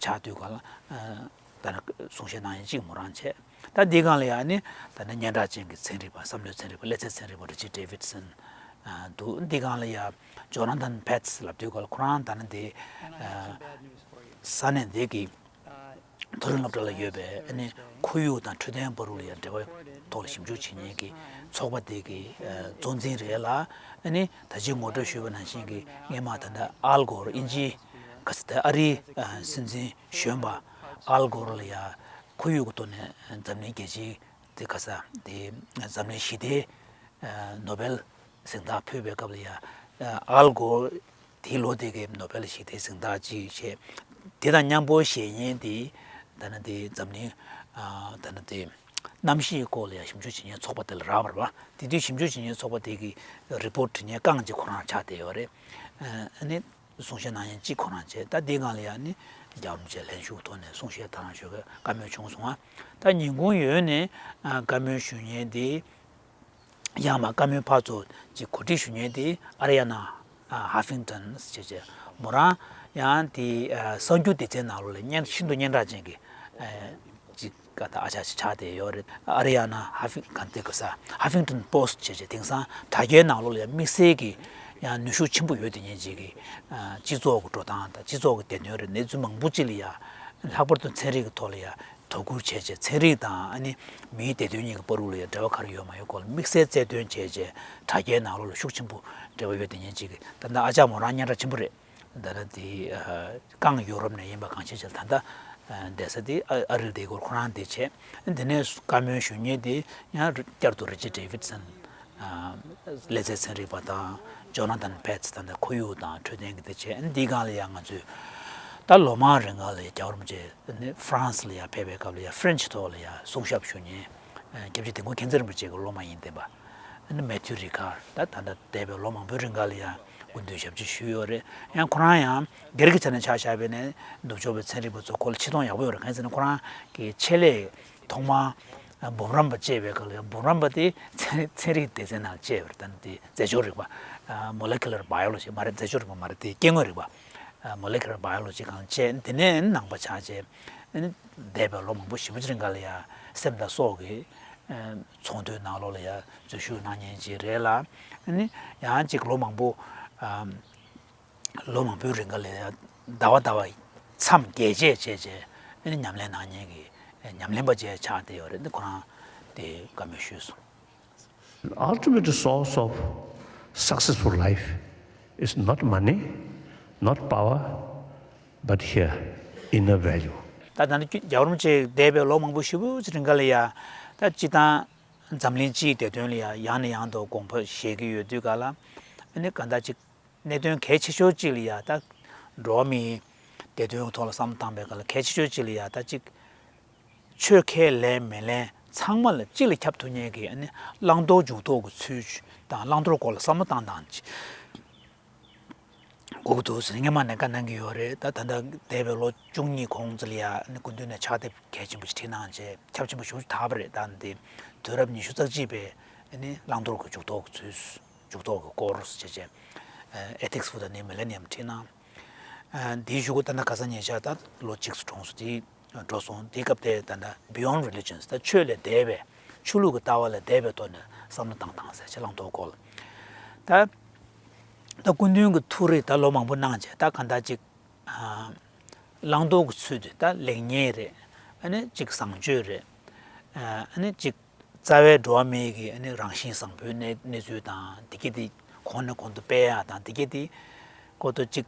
ཆགས་དུས་ག་ལ། ད་ནི་གསུང་བཤད་གནང་ཡིན་གཅིག་མོ་རང་བྱས། ད་འདི་སྒང་ལ་ཡང་ནི་ད་ནི་སྙན་གྲགས་ཅན་གྱི་ཚན་རིག་པ། བསམ་བློའི་ཚན་རིག་པ། སླེ་ཚན་ཚན་རིག་པ་རི་ཆར་ཌེ་ཝིད་སན་འདུག་འདི་སྒང་ལ་ཡང་ཇོ་ན་ཐན་ཕེ་ཊི་ལབ་དུས་ག་ལ་ཁོ་རང་ད་ནི་འདི་ས་གནས་འདི་གི་ མཐོ་རིམ་སློབ་གྲྭ་ལ་ཡོད་པའི་ཨ་ནི་ཁོར་ཡུག་དང་འཕྲོད་བསྟེན་བར་དུ་ལ་ཡང་འབྲེལ་བའི་ཐོག་ལ་ཞིབ་འཇུག་བྱེད་མཁན་གྱི་ཚོགས་པ་དེ་གི་གཙོ་འཛིན་རེད་ལ། ཨ་ནི་ད་ཅི་ངོ་སྤྲོད་ཞུས་པ་ནང་བཞིན་གྱི་སྔས་མ་ད་ལྟ་ཨལ་གོར་དབྱིན་ཇིའི་ག་ས་ད་ཨ་རིའི་སྲིད་འཛིན་གཞོན་པ་ཨལ་གོར་ལ་ཡང་ཁོར་ཡུག་གི་ཐོག་ནས་འཛམ་གླིང་རྒྱལ་སྤྱིའི་དེ་ག་ས་དེ་འཛམ་གླིང་ཞི་བདེའི་ནོ་བེལ་གཟེངས་རྟགས་ཕུལ་བའི་སྐབས་ལ་ཡང་ཨལ་གོར་དེའི་ལོ་དེ་གའི་ནོ་བེལ་ཞི་བདེའི་གཟེངས་རྟགས་ཅིག་བྱས། དེ་དང་མཉམ་པོ་བཞེས་མཁན་དེ་ད་ནི་དེ་འཛམ་གླིང་ད་ནི་དེ་གནམ་གཤིས་སྐོར་ལ་ཡང་ཞིབ་འཇུག་བྱེད་མཁན་ཚོགས་པ་དེ་ལ་རག་པ་རེད་པ། དེ་དུས་ཞིབ་འཇུག་བྱེད་མཁན་ཚོགས་པ་དེ་གི་རི་པོར་ཊི་བྲིས་མཁན་རྐང་གཅིག་ཁོ་རང་ཆགས་བསྡད་ཡོད་རེད། ཨ་ནི་གསུང་བཤད་གནང་མཁན་གཅིག་ཁོ་རང་བྱས། ད་འདིའི་སྒང་ལ་ཡང་ནི་རྒྱལ་བ་རིན་པོ་ཆེ་ལྷན་ཞུགས་ཐོག་ནས་གསུང་བཤད་དང་ཞུ་བའི་བཀའ་མོལ་བྱུང་སོང་ང་། ད་ཉིན་གུང་ཡོལ་ནས་བཀའ་མོལ་ཞུ་མཁན་དེ་ཡང་མ་བཀའ་མོལ་ཕར་ཚུར་ཅིག་གོ་སྒྲིག་ཞུ་མཁན་དེ་ཨ་རི་ཡ་ན་ཧ་ཕིང་ཏོན་ཞེས་བྱས། མོ་རང་ཡང་དེ་གསར་འགྱུར་སྡེ་ཚན་ནང་ལོགས་ལ་སྙན་ཤིན་ཏུ་སྙན་གྲགས་ཅན་གྱི་ཅིག་ག་ད་ཨ་ཅག་ཅིག་ཆགས་བསྡད་ཡོད་རེད། ཨ་རི་ཡ་ན་ཧ་ཕིང་ག་དེ་ག་ས་ཧ་ཕིང་ཏོན་པོ་སི་ཊི་ཞེས་བྱས། དེང་སང་དྲ་རྒྱའི་ནང་ལོགས་ལ་ཡང་དམིགས་བསལ་གྱི་ཡང་ནུས་ཤུགས་ཆེན་པོ་ཡོད་དེ་ཉན་ཅིག་གི་སྤྱི་ཚོགས་ཀྱི་འགྲོ་སྟངས་དང་སྤྱི་ཚོགས་ཀྱི་བདེ་དོན་རེད། གནས་ཚུལ་མང་པོ་ཅིག་ལ་ཡང་ལྷག་པར་དུ་ཚན་རིག་གི་ཐོག་ལ་ཡང་དོ་ཁུར་བྱས་བྱས། ཚན་རིག་དང་ཨ་ནི་མིའི་བདེ་དོན་གཉིས་ཀྱི་བར་དུ་ལ་ཡང་འབྲེལ་བ་ག་རེ་ཡོད་མ་ཡོད་སྐོར་ལ་དམིགས་བསལ་རྩལ་འདོན་བྱས་བྱས། དྲ་རྒྱའི་ནང་ལོགས་ལ་ཤུགས་ཆེན་པོ་འབྲེལ་བ་ཡོད་དེ་ཉན་ཅིག་གི་ད་ལྟ་ཨ་ཅག་མོ་རང་སྙན་གྲགས་ཆེན་པོ་རེད། ད་ལྟ་དེ་རྐང་ཡུ་རོབ་ནས་ཡིན་པ་གང་ཤེས་བྱས། ད་ལྟ་བསྡད་ས་དེ་ཨ་རིར་བསྡད་སྐོར་ཁོ་རང་དེ་བྱས། དེ་ནས་བཀའ་མོལ་ཞུ་མཁན་དེ་ཡང་བསྐྱར་དུ་རི་ཅར་ཌེ་བིད་སན་ལས་རྩལ་ཚན་རིག་པ་དང་ཇོ་ན་ཐན་བེ་ཚི་ད་ལྟ་ཁོར་ཡུག་དང་འཕྲོད་བསྟེན་གྱི་དེ་བྱས། འདིའི་སྒང་ལ་ཡང་ང་ཚོས་ད་ལོ་མང་རིང་ག་ལ་ཡང་རྒྱལ་བ་རིན་པོ་ཆེ་ནི་ཧྥ་རན་སི་ལ་ཡང་ཕེབས་པའི་སྐབས་ལ་ཡང་ཧྥ་རན་ཆི་ཐོག་ལ་ཡང་གསུང་ཞབས་ཞུ་མཁན་སྐྱབས་རྗེ་དིལ་མགོ་མཁྱེན་བརྩེ་རིན་པོ་ཆེ་གི་སློབ་མ་ཡིན་བསྟན་པ། ཨ་ནི་མེ་ཐིའུ་རི་ཀར་ད་ད་ལྟ་འདས་པའི་ལོ་མང་པོའི་རིང་ག་ལ་ཡང་སྐུ་མདུན་ཞབས་ཕྱི་ཞུས་ཡོད་རེད། ཡང་ཁོ་རང་ཡང་སྒེར་གྱི་ཆ་ནས་ཆ་བཞག་པ་ཡིན་ན་ནུབ་ཕྱོགས་པའི་ཚན་རིག་པ་ཚོ་ཁོ་ལ་ཆེ་མཐོང་ཡག་པོ་ཡོད་རེད། གང་ཡིན་ཟེར་ན་ཁོ་རང་གི་ཆེད་ལས་ཐོག་མར་འབུམ་རམས་པ་བྱས་པའི་སྐབས་ལ་ཡང་འབུམ་རམས་པ་དེ་ཚན་ཚན་རིག་སྡེ་ཚན་ནང་བྱས་པ་རེད། ད་ནི་དེ་རྫས་སྦྱོར་རིག་པ། མོ་ལེ་ཁུ་ལར་བྷ་ཡོ་ལོ་ཇི་མ་རེད། རྫས་སྦྱོར་རིག་པ་མ་རེད། དེ་སྐྱེ་དངོས་རིག་པ། མོ་ལེ་ཁུ་ལར་བྷ་ཡོ་ལོ་ཇི་སྒང་བྱས། དེ་ནས་ནང་པ་ཆགས་བྱས། ཨ་ནི་འདས་པའི་ལོ་མང་པོ་ཞེ་པོ་ཅིག་རིང་ག་ལ་ཡང་སེམས་དང་སྲོག་གི་ཚོགས་འདུའི་ནང་ལོགས་ལ་ཡང་འཛུལ་ཞུགས་གནང་མཁན་ཅིག་རེད་ལ། ཨ་ནི་ཡང་ཅིག་ལོ་མང་པོ་ཨམ་ལོ་མང་པོའི་རིང་ག་ལ་ཡང་ཟླ་བ་ཟླ་བ་མཚམས་བརྒྱད་བཅད་བྱས་བྱས། ཨ་ནི་ཉམས་ལེན་གནང་མཁན་གྱི་ཉམས་ལེན་པ་ཅིག་ཆགས་བསྡད་ཡོད་རེད། འདི་ཁོ་རང་དེ་བཀའ་མོལ་ཞུས་སོང་། The ultimate source of successful life is not money, not power, but here, inner value. ད་ད་ནི་རྒྱལ་བ་རིན་པོ་ཆེ་འདས་པའི་ལོ་མང་པོ་ཞེ་པོ་ཅིག་རིང་ག་ལ་ཡ་ད་སྤྱི་བཏང་འཛམ་གླིང་སྤྱིའི་བདེ་དོན་ལ་ཡ་ཡང་ནས་ཡང་དུ་དགོངས་པ་བཞེས་ཀྱི་ཡོད་དུས་ག་ལ། ཨ་ནི་གང་ལྟར་ཅིག་གནད་དོན་གལ་ཆེ་ཤོས་ཅིག་ལ་ཡ་ད་འགྲོ་བ་མིའི་བདེ་དོན་གྱི་ཐོག་ལ་བསམ་བློ་བཏང་པའི་སྐབས་ལ་གལ་ཆེ་ཤོས་ཅིག་ལ་ཡ་ད་ཅིག་ཆོས་ཁས་ལེན་མི་ལེན་ཚང་མ་ལ་གཅིག་ལ་ཁྱབ་ཐུབ་མཁན་གྱི་ཨ་ནི་བླང་དོར་འཇུག་ལྡོག་གི་ཚུལ་དང་བླང་དོར་སྐོར་ལ་བསམ་བློ་བཏང་སྟངས་ཅིག་དགོས་ཀྱི་འདུག་ཟེར་སྔོན་མ་ནས་བཀའ་གནང་གི་ཡོད་རེད། ད་ད་ལྟ་འདས་པའི་ལོ་བཅུ་གཉིས་གོང་ཙམ་ལ་ཡ་ཨ་ནི་སྐུ་མདུན་ནས་ཕྱག་དེབ་གལ་ཆེན་པོ་ཞིག་བྲིས་གནང་བྱས་ཁྱབ་ཆེན་པོ་ཞེ་པོ་ཞིག་བཏགས་པ་རེད། ད་འདི་དུས་རབས་ཉི་ཤུ་རྩ་གཅིག་པའི་ཨ་ནི་བླང་དོར་གྱི་འཇུག་ལྡོག་གི་ཚུལ། འཇུག་ལྡོག་གི་སྐོར་ཞེས་བྱས། Ethics for the New Millennium བྲིས་གནང་། འདིའི་གཞུག་གུ་ད་ལྟ་ཁ་སང་ཉེ་ཆར་ད་ལོ་གཅིག་སུ་གྲོངས་སོང་། དེ་འགྲོ་སོང་། དེའི་སྐབས་དེ་ད་ལྟ་Beyond Religions ད་ཆོས་ལས་འདས་པའི་ཆོས་ལུགས་ཀྱི་ལྟ་བ་ལས་འདས་པའི་ཐོག་ནས་བསམ་བློ་བཏང་སྟངས་ཟེར་བྱས་བླང་དོར་སྐོར་ལ། ད་ད་སྐུ་མདུན་གྱི་ཐུགས་རེ་ད་ལོ་མང་པོ་གནང་བྱས། ད་གང་ལྟར་ཅིག་བླང་དོར་གྱི་ཚུལ་དེ་ད་ལེགས་ཉེས་རེད། ཨ་ནི་ཅིག་བཟང་སྤྱོད་རེད། ཨ་ནི་ཅིག་རྩ་བའི་འགྲོ་བ་མིའི་གི་ཨ་ནི་རང་བཞིན་བཟང་པོའི་གནས་གནས་ཚུལ་དང་། དེ་གི་དེ་གོང་ནས་གོང་དུ་སྤེལ་ཡག་དང་། དེ་གི་དེ་ཀོ་ཏོ་གཅིག་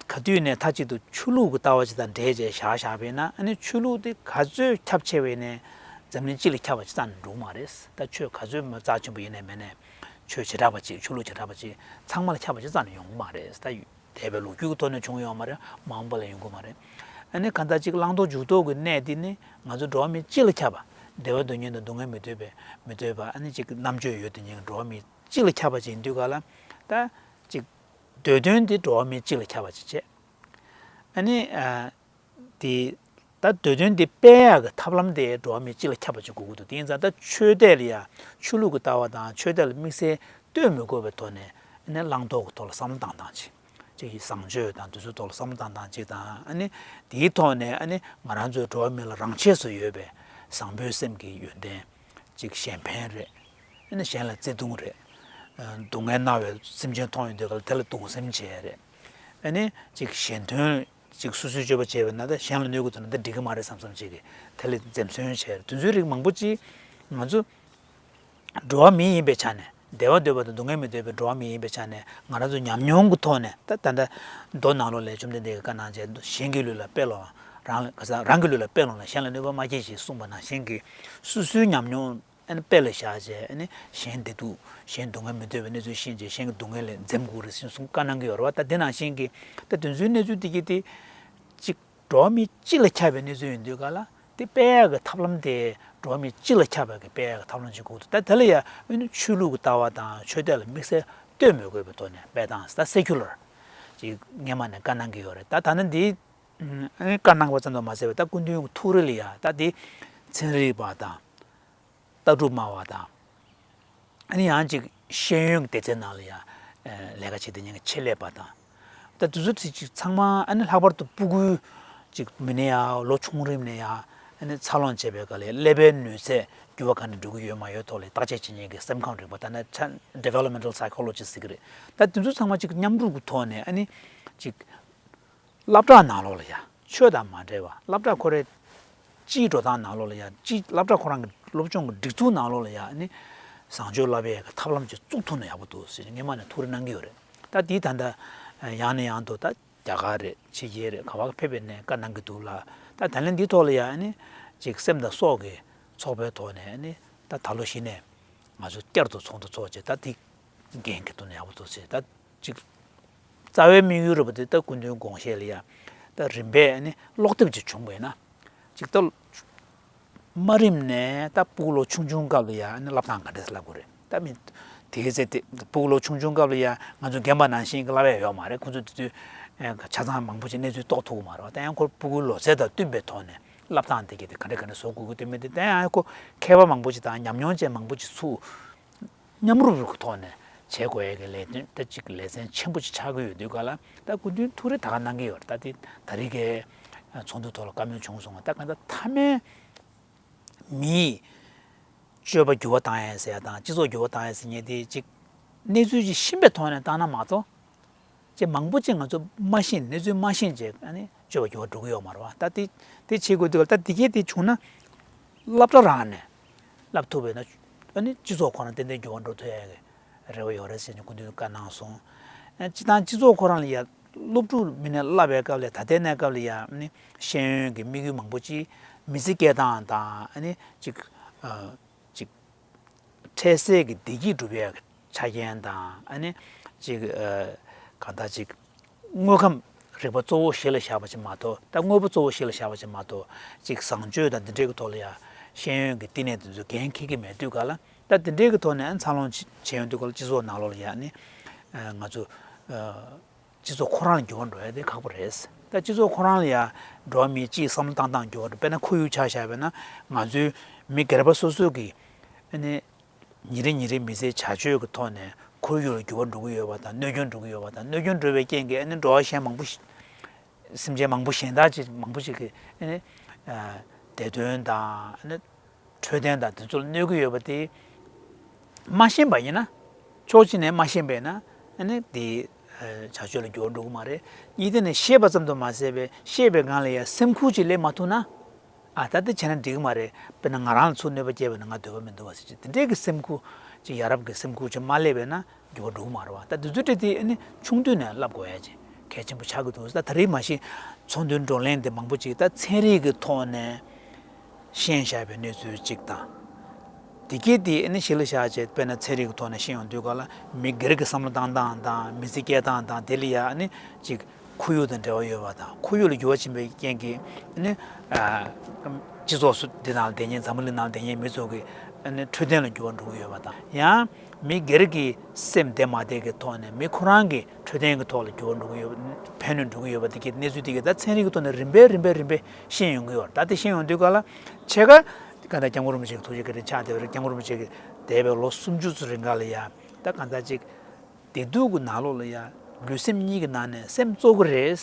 ག་དུས་ནས་མཐའ་གཅིག་ཏུ་ཆོས་ལུགས་ཀྱི་ལྟ་བ་ཅིག་དང་འབྲེལ་བྱས་བཞག་བཞག་པས་ན། ཨ་ནི་ཆོས་ལུགས་དེ་ག་ཚོད་ཁྱབ་ཆེ་བས་ནས་འཛམ་གླིང་སྤྱི་ལ་ཁྱབ་པ་ཅིག་རྩ་ནས་འགྲོ་གི་མ་རེད། ད་ཆོས་ག་ཚོད་མ་རྩ་ཆེན་པོ་ཡིན་ནས་མེད་ནས་ཆོས་བྱེ་བྲག་པ་ཅིག་ཆོས་ལུགས་བྱེ་བྲག་པ་ཅིག་ཚང་མ་ལ་ཁྱབ་པ་ཅིག་རྩ་ནས་ཡོང་གི་མ་རེད། ད་འདས་པའི་ལོ་རྒྱུས་ཀྱི་ཐོག་ནས་བྱུང་ཡོད་མ་རེད། མ་འོངས་པ་ལ་ཡོང་གི་མ་རེད། ཨ་ནི་གང་ལྟར་ཅིག་བླང་དོར་འཇུག་ལྡོག་གི་གནད་འདི་ནི་ང་ཚོ་འགྲོ་བ་མི་སྤྱི་ལ་ཁྱབ་པ། བདེ་བ་འདོད་མཁན་དང་སྡུག་བསྔལ་མི་འདོད་པའི་མི་འདོད་པ། ཨ་ནི་ཅིག་རྣམ་དཔྱོད་ཡོད་དེ་ཉིད་འགྲོ་བ་མི་སྤྱི་ལ་ཁྱབ་པ་ཅིག་ཡིན་དུས་ག་ལ། ད་ཅིག་འདོད་དོན་འདི་འགྲོ་བ་མི་སྤྱི་ལ་ཁྱབ་པ་ཅིག་བྱས། ཨ་ནི་ཨ་དེ་ད་འདོད་དོན་དེ་སྤེལ་ཡག་གི་ཐབས་ལམ་དེ་འགྲོ་བ་མིའི་སྤྱི་ལ་ཁྱབ་པ་ཅིག་དགོས་ཀྱི་འདུག་དེ་ཡིན་ཙང་ད་ཆོས་དད་ལ་ཡང་ཆོས་ལུགས་ཀྱི་ལྟ་བ་དང་ཆོས་དད་ལ་དམིགས་བསལ་ལྟོས་མི་དགོས་པའི་ཐོག་ནས་ཨ་ནི་བླང་དོར་གྱི་ཐོག་ལ་བསམ་བློ་བཏང་སྟངས་ཅིག་ཅིག་བཟང་སྤྱོད་དང་དེ་ཚོའི་ཐོག་ལ་བསམ་བློ་བཏང་སྟངས་ཅིག་དང་། ཨ་ནི་དེའི་ཐོག་ནས་ཨ་ནི་ང་རང་ཚོའི་འགྲོ་བ་མི་ལ་རང་ཆས་སུ་ཡོད་པའི་བཟང་པོའི་སེམས་ཀྱི་ཡོན་ཏན་ཅིག་གཞན་ཕན་རེད། ཨ་ནི་གཞན་ལ་བརྩེ་གདུང་རེད། སྡུག་བསྔལ་མནར་བའི་སེམས་ཅན་མཐོང་ཡོང་དུས་ག་ལ་དེ་ལ་གདུང་སེམས་བྱེད་ཡ་རེད། ཨ་ནི་ཅིག་གཞན་དོན་ ཅིག་སོ་སོའི་སྤྱོད་པ་བྱས་པ་ན་ད་གཞན་ལ་གནོད་ཀྱི་འདུག་ན་ད་འགྲིག་གི་མ་རེད་བསམ་བསམ་ཅིག་གིས་དེ་ལ་འཛེམ་ཟོན་བྱས་རེད། དེ་ཚོའི་རིགས་མང་པོ་ཅིག་ང་ཚོ་འགྲོ་བ་མི་ཡིན་པའི་ཆ་ནས་བདེ་བ་འདོད་པ་དང་སྡུག་བསྔལ་མི་འདོད་པའི་འགྲོ་བ་མི་ཡིན་པའི་ཆ་ནས་ང་རང་ཚོ་ཉམས་མྱོང་གི་ཐོག་ནས་ད་ད་ལྟ་མདོ་ནང་ལོགས་ལ་བཅོམ་ལྡན་འདས་ཀྱིས་བཀའ་གནང་བྱས་གཞན་གྱི་ལུས་ལ་དཔེ་ལོངས་རང་ལ་ག་ས་རང་གི་ལུས་ལ་དཔེ་ལོངས་ལ་གཞན་ལ་གནོད་པ་མ་བྱེད་ཅེས་གསུངས་པ་ནང་བཞིན་གྱི་སོ་སོའི་ཉམས་མྱོང་ཨ་ནི་དཔེ་ལ་བཞག་བྱས་ཨ་ནི་གཞན་བདེ་སྡུག་གཞན་སྡུག་བསྔལ་མི་འདོད་པའི་གནས་ཚུལ་ཤེས་བྱས་གཞན་གྱི་སྡུག་བསྔལ་ལས་འཛེམ་དགོས་རེད་ཟེར་གསུངས་བཀའ་གནང་གི་ཡོད་རེད་བ། ད་དེ་ནང་བཞིན་གྱི་ད་དེ་ཚོའི་གནས་ཚུལ་དེ་གྱིས་དེ་གཅིག་འགྲོ་བ་མི་སྤྱི་ལ་ཁྱབ་པའི་གནས་ཚུལ་ཡིན་དུས་ག་ལ་དེ་སྤེལ་ཡག་གི་ཐབས་ལམ་དེ་འགྲོ་བ་མི་སྤྱི་ལ་ཁྱབ་པའི་གི་སྤེལ་ཡག་གི་ཐབས་ལམ་ཅིག་དགོས་འདུག་ད་དེ་ལ་ཡང་ཨ་ནི་ཆོས་ལུགས་ཀྱི་ལྟ་བ་དང་ཆོས་དད་ལ་དམིགས་བསལ་ལྟོས་མི་དགོས་པའི་ཐོག་ནས་སྤེལ་སྟངས་ད་སེ་ཁུ་ལར་ཅིག་སྔོན་མ་ནས་བཀའ་གནང་གི་ཡོད་རེད། ད་ད་ནི་འདི་ཨ་ནི་བཀའ་གནང་བ་ཙམ་དུ་མ་ཟད་པར་ད་སྐུ་མདུན་ཐུགས་རེ་ལ་ཡང་ད་འདི་ཚན་རིག་པ་དང་ལྟ་གྲུབ་སྨྲ་བ་དང་། ཨ་ནི་ཡང་ཅིག་ཤེས་ཡོན་གྱི་སྡེ་ཚན་ནང་ལ་ཡང་ལས་ཀ་བྱེད་མཁན་གྱི་ཆེད་ལས་པ་དང་། ད་དེ་ཚོ་དེ་ཅིག་ཚང་མ་ཨ་ནི་ལྷག་པར་དུ་སྤུ་གུའི་ཅིག་མི་ནས་ཡང་ལོ་ཆུང་རིམ་ནས་ཡང་ཨ་ནི་འཚར་ལོངས་བྱེད་པའི་སྐབས་ལ་ཀླད་པའི་ནུས་ཚད་འགྱུར་བ་ག་འདྲ་འགྲོ་གི་ཡོད་མ་ཡོད་ཐོག་ལ་བརྟག་དཔྱད་བྱེད་མཁན་གྱི་སེམས་ཁམས་རིག་པ་ད་ནི་developmental psychology ཟེར་གྱི་རེད། ད་དེ་ཚོ་ཚང་མ་ཅིག་མཉམ་རུབ་ཀྱི་ཐོག་ནས་ཨ་ནི་ཅིག་སློབ་གྲྭ་ནང་ལོགས་ལ་ཡང་ཆོས་དང་མ་འབྲེལ་བ་སློབ་གྲྭ་ཁོ་རའི་སྤྱིའི་འགྲོ་སྟངས་ནང་ལོགས་ལ་ཡང་སྤྱིའི་སློབ་གྲྭ་ཁོ་རང་གི་སློབ་སྦྱོང་གི་སྒྲིག་འཛུགས་ནང་ལོགས་ལ་ཡང་ནི་བཟང་སྤྱོད་བསླབ་ཡས་ཀྱི་ཐབས་ལམ་ཅིག་བཙུགས་ཐུབ་ན་ཡག་པོ་འདུག་ཟེར་ནས་སྔོན་མ་ནས་ཐུགས་རེ་གནང་གི་ཡོད་རེད། ད་དེའི་ད་ལྟ་ཡང་ནས་ཡང་དུ་ད་རྒྱ་གར་རེད་ཕྱི་རྒྱལ་རེད་ག་བ་ཕེབས་པའི་ནས་བཀའ་གནང་གི་འདུག་ལ། ད་ད་ལན་འདིའི་ཐོག་ལ་ཡང་ནི་ཅིག་སེམས་དང་སྲོག་གི་ཚོགས་པའི་ཐོག་ནས་ནི་ད་ད་ལོ་གཞི་ནས་ང་ཚོ་བསྐྱར་དུ་ཚོགས་འདུ་ཚོགས་བྱས་ད་དེ་འགན་འཁྱེར་ཐུབ་ན་ཡག་པོ་འདུག་ཟེར་ད། ཅིག་རྩ་བའི་དམིགས་ཡུལ་རེད་པ་དེ་ད་སྐུ་མདུན་དགོངས་བཞེད་ལ་ཡ་ད་རིམ་པས་ནི་ཀློག་དེབ་ཅིག་བྱུང་བས་ན་ཅིག་ད་དམའ་རིམ་ནས་ད་སྤུ་གུ་ལོ་ཆུང་ཆུང་སྐབས་ལ་ཡ་ནི་བསླབ་སྟངས་ག་འདྲས་བསླབ་དགོས་རེད། ད་མི་དེའི་ཚེ་དེ་སྤུ་གུ་ལོ་ཆུང་ཆུང་སྐབས་ལ་ཡ་ང་ཚོ་རྒན་པ་ནང་བཞིན་གྱི་བསླབ་ཡ་ཡོད་མ་རེད། ཁོང་ཚོ་དེ་དུས་ཆ་ཚང་མང་པོ་ཅིག་གནས་ཚུལ་རྟོགས་ཐུབ་ཀྱི་མ་རེད་བ། ད་ཡང་ཁོ་སྤུ་གུའི་ལོ་ཚད་དང་བསྟུན་པའི་ཐོག་ནས་བསླབ་སྟངས་དེ་གས་དེ་ག་འདྲས་ག་འདྲས་བཟོ་དགོས་ཀྱི་དེ་མེད་དེ་ད་ཡང་ཁོ་མཁས་པ་མང་པོ་ཅིག་དང་ཉམས་མྱོང་ཅན་མང་པོ་ཅིག་ཚུགས། མཉམ་རུབ་རུབ་ཀྱི་ཐོག་ནས་བྱེད་དགོས་ཡ་གི་ལས་དོན་ད་ཅིག་ལེ་ཚན་ཆེན་པོ་ཅིག་ཆགས་ཀྱི་ཡོད་དུས་ག་ལ་ད་སྐུ་མདུན་ཐུགས་རེ་ད་ག་གནང་གི་ཡོད་རེད། ད་དེ་ད་རེས་ཀྱི་ཚོགས་འདུ་ཐོག་ལ་བཀའ་མོལ་བྱུང་སོང་བ་ད་ག་ད་མཐའ་མའི་མིའི་སྤྱོད་པ་འགྱུར་བ་བཏང་ཡ་ཟེར་ཡ་དང་སྤྱི་ཚོགས་འགྱུར་བ་བཏང་ཡ་ཟེར་མཁན་དེ་ཅིག་གནས་ཚུལ་ཅིག་ཤེས་པའི་ཐོག་ནས་བཏང་ན་མ་གཏོགས། ཅེས་མང་པོ་ཅིག་ང་ཚོ་མ་ཤེས་གནས་ཚུལ་མ་ཤེས་ཅེས་ཨ་ནི་སྤྱོད་པ་འགྱུར་བ་འགྲོ་གི་ཡོད་མ་རེད་བ། ད་དེ་དེ་བྱེད་དགོས་དུས་ད་དེ་གས་དེ་བྱུང་ན་སློབ་གྲྭ་རང་ནས་བསླབ་ཐུབ་པས་ན་ཨ་ནི་སྤྱི་ཚོགས་ཁོ་ན་ཏན་ཏན་འགྱུར་བ་འགྲོ་ཐུབ་ཡ་གི་རེ་བ་ཡོད་རེད་ཟེར་ནས་སྐུ་མདུན་བཀའ་གནང་སོང་། ཨ་སྤྱི་བཏང་སྤྱི་ཚོགས་ཁོ་རང་ལ་ཡ་སློབ་ཕྲུག་མི་སྣ་བསླབ་པའི་སྐབས་ལ་ད་ལྟའི་གནས་སྐབས་ལ་ཡ་ཨ་ནི་ཤེས་ཡོན་གྱི་དམིགས་ཡུལ་མང་པོ་ཅིག་མི་ཚེ་སྐྱེལ་སྟངས་དང་ཨ་ནི་ཅིག་ཨ། ཅིག་འཕྲལ་སེལ་གྱི་བདེ་སྐྱིད་སྒྲུབ་ཡག་གི་ཆ་རྐྱེན་དང་ཨ་ནི་ཅིག་ཨ་གང་ལྟར་ཅིག་དངོས་ཁམས་རིག་པ་གཙོ་བོ་གཞི་ལ་བཞག་པ་ཅིག་མ་གཏོགས་ད་དངོས་པོ་གཙོ་བོ་གཞི་ལ་བཞག་པ་ཅིག་མ་གཏོགས་ཅིག་བཟང་སྤྱོད་དང་འདི་འདྲའི་གི་ཐོག་ལ་ཡང་ཤེས་ཡོན་གྱི་བསྟི་གནས་དེ་ཚོ་འགན་འཁྱེར་གྱི་མེད་དུས་ག་ལ་ད་འདི་འདྲའི་གི་ཐོག་ནས་ཨ་འཚར་ལོངས་བྱེད་ཡོང་དུས་ག་ལ་སྤྱི་ཚོགས་ནང་ལོགས་ལ་ཡང་ནི་ང་ཚོ་སྤྱི་ཚོགས་ཁོ་རང་ལ་འགྱུར་བ་འགྲོ་ཡ་དེ་ཁག་པོ་རེད། ད་སྤྱི་ཚོགས་ཁོ་རང་ལ་ཡ་འགྲོ་བ་མིའི་སྤྱིའི་བསམ་བློ་བཏང་སྟངས་འགྱུར་བ་འགྲོ་དཔེར་ན་ཁོར་ཡུག་ཆ་བཞག་པས་ན་ང་ཚོའི་མི་སྒེར་པ་སོ་སོ་གི་ཨ་ནི་ཉིན་རེ་ཉིན་རེའི་མི་ཚེའི་བྱ་སྤྱོད་ཀྱི་ཐོག་ནས་ཁོར་ཡུག་ལ་འགྱུར་བ་འགྲོ་གི་ཡོད་པ་དང་གནོད་སྐྱོན་འགྲོ་གི་ཡོད་པ་དང་གནོད་སྐྱོན་འགྲོ་བའི་རྐྱེན་གྱིས་ཨ་ནི་འགྲོ་བ་གཞན་མང་པོ་ཞིག་སེམས་ཅན་མང་པོ་གཞན་དག་ཅིག་མང་པོ་ཞིག་གི་ཨ་ནི་བདེ་དོན་དང་ཨ་ནི་འཕྲོད་བསྟེན་དང་དེ་ཚོ་ལ་གནོད་ཀྱི་ཡོད་པ་དེ་མ་ཤེས་པ་ཡིན་ན་ཕྱོགས་གཅིག་ནས་མ་ཤེས་པས་ན་ཨ་ནི་དེ་བྱ་སྤྱོད་ལ་འགྱུར་བ་འགྲོ་གི་མ་རེད། གཉིས་དེ་ནས་ཤེས་པ་ཙམ་དུ་མ་ཟད་པའི་ཤེས་པའི་སྒང་ལ་ཡང་སེམས་ཁུར་ཅིག་སླེབས་མ་ཐུབ་ན། ཨ་ད་དེ་བྱས་ན་འགྲིག་གི་མ་རེད། དཔེར་ན་ང་རང་ལ་ཚུར་གནོད་པ་སྐྱེལ་བ་ན་ང་འདོད་པ་མི་འདུག་བ་ཟེར་ཅིག་དེ་འདྲའི་གི་སེམས་ཁུར་ཅིག་ཡ་རབས་ཀྱི་སེམས་ཁུར་ཅིག་མ་སླེབས་པས་ན་འགྱུར་བ་འགྲོ་གི་མ་རེད་བ། ད་དེ་ཚོ་འདྲ་དེ་ཨ་ནི་ཆུང་དུས་ནས་བསླབ་དགོས་ཡ་ཅིག་གལ་ཆེན་པོ་ཆགས་ཀྱི་འདུག་ད་ད་རེས་མ་གཞི་ཚོགས་འདུའི་བགྲོ་གླེང་དེ་མང་པོ་ཅིག་ད་ཚན་རིག་གི་ཐོག་ནས་ཤེས་བཞག་པའི་གནས་ཚུལ་ཅིག་དང་། དེ་གས་དེ་ཨ་ནི་གཞི་ལ་བཞག་བྱས་དཔེར་ན་ཚན་རིག་གི་ཐོག་ནས་ཤེས་ཡོང་དུས་ག་ལ་མི་སྒེར་གྱི་བསམ་བློ་བཏང་སྟངས་དང་མི་ཚེ་སྐྱེལ་སྟངས་དང་དེ་ལ་ཡ་ཨ་ནི་ཅིག་ཁོར་ཡུག་དང་འབྲེལ་བ་ཡོད་པ་དང་ཁོར་ཡུག་ལ་འགྱུར་བ་ཕྱིན་པའི་རྐྱེན་གྱིས་ཨ་ནི་སྤྱི་ཚོགས་སུ་འདི་ནང་ལ་བསྡད་མཁན་འཛམ་བུ་གླིང་ནང་ལ་བསྡད་མཁན་མི་ཚོ་གི་ཨ་ནི་འཕྲོད་བསྟེན་ལ་འགྱུར་བ་འགྲོ་གི་ཡོད་པ་དང་ཡང་མི་སྒེར་གྱི་སེམས་བདེ་མ་བདེ་གི་ཐོག་ནས་མི་ཁོ་རང་གི་འཕྲོད་བསྟེན་གྱི་ཐོག་ལ་འགྱུར་བ་འགྲོ་གི་ཡོད་ཕན་གནོད་འགྲོ་གི་ཡོད་པ་དེ་གི་གནས་ཚུལ་དེ་གི་ད་ཚན་རིག་གི་ཐོག་ནས་རིམ་པས་རིམ་པས་རིམ་པས་ཤེས་ཡོང་གི་ཡོད་རེད། ད་དེ་ཤེས་ཡོང་དུས་ག་ལ་ཕྱེད་ཀ་ག་ད་སྐྱབས་མགོན་རིན་པོ་ཆེ་གི་ཐུགས་རྗེ་བཀའ་དྲིན་ཆགས་བསྡད་པ་རེད། སྐྱབས་མགོན་རིན་པོ་ཆེ་གི་འདས་པའི་ལོ་སུམ་ཅུ་ཙམ་རིང་ག་ལ་ཡ་ད་ག་ད་ཅིག་བདེ་སྡུག་གི་ནང་ལོགས་ལ་ཡ་ལུས་སེམས་གཉིས་ཀྱི་ནང་ནས་སེམས་གཙོ་གི་རེད།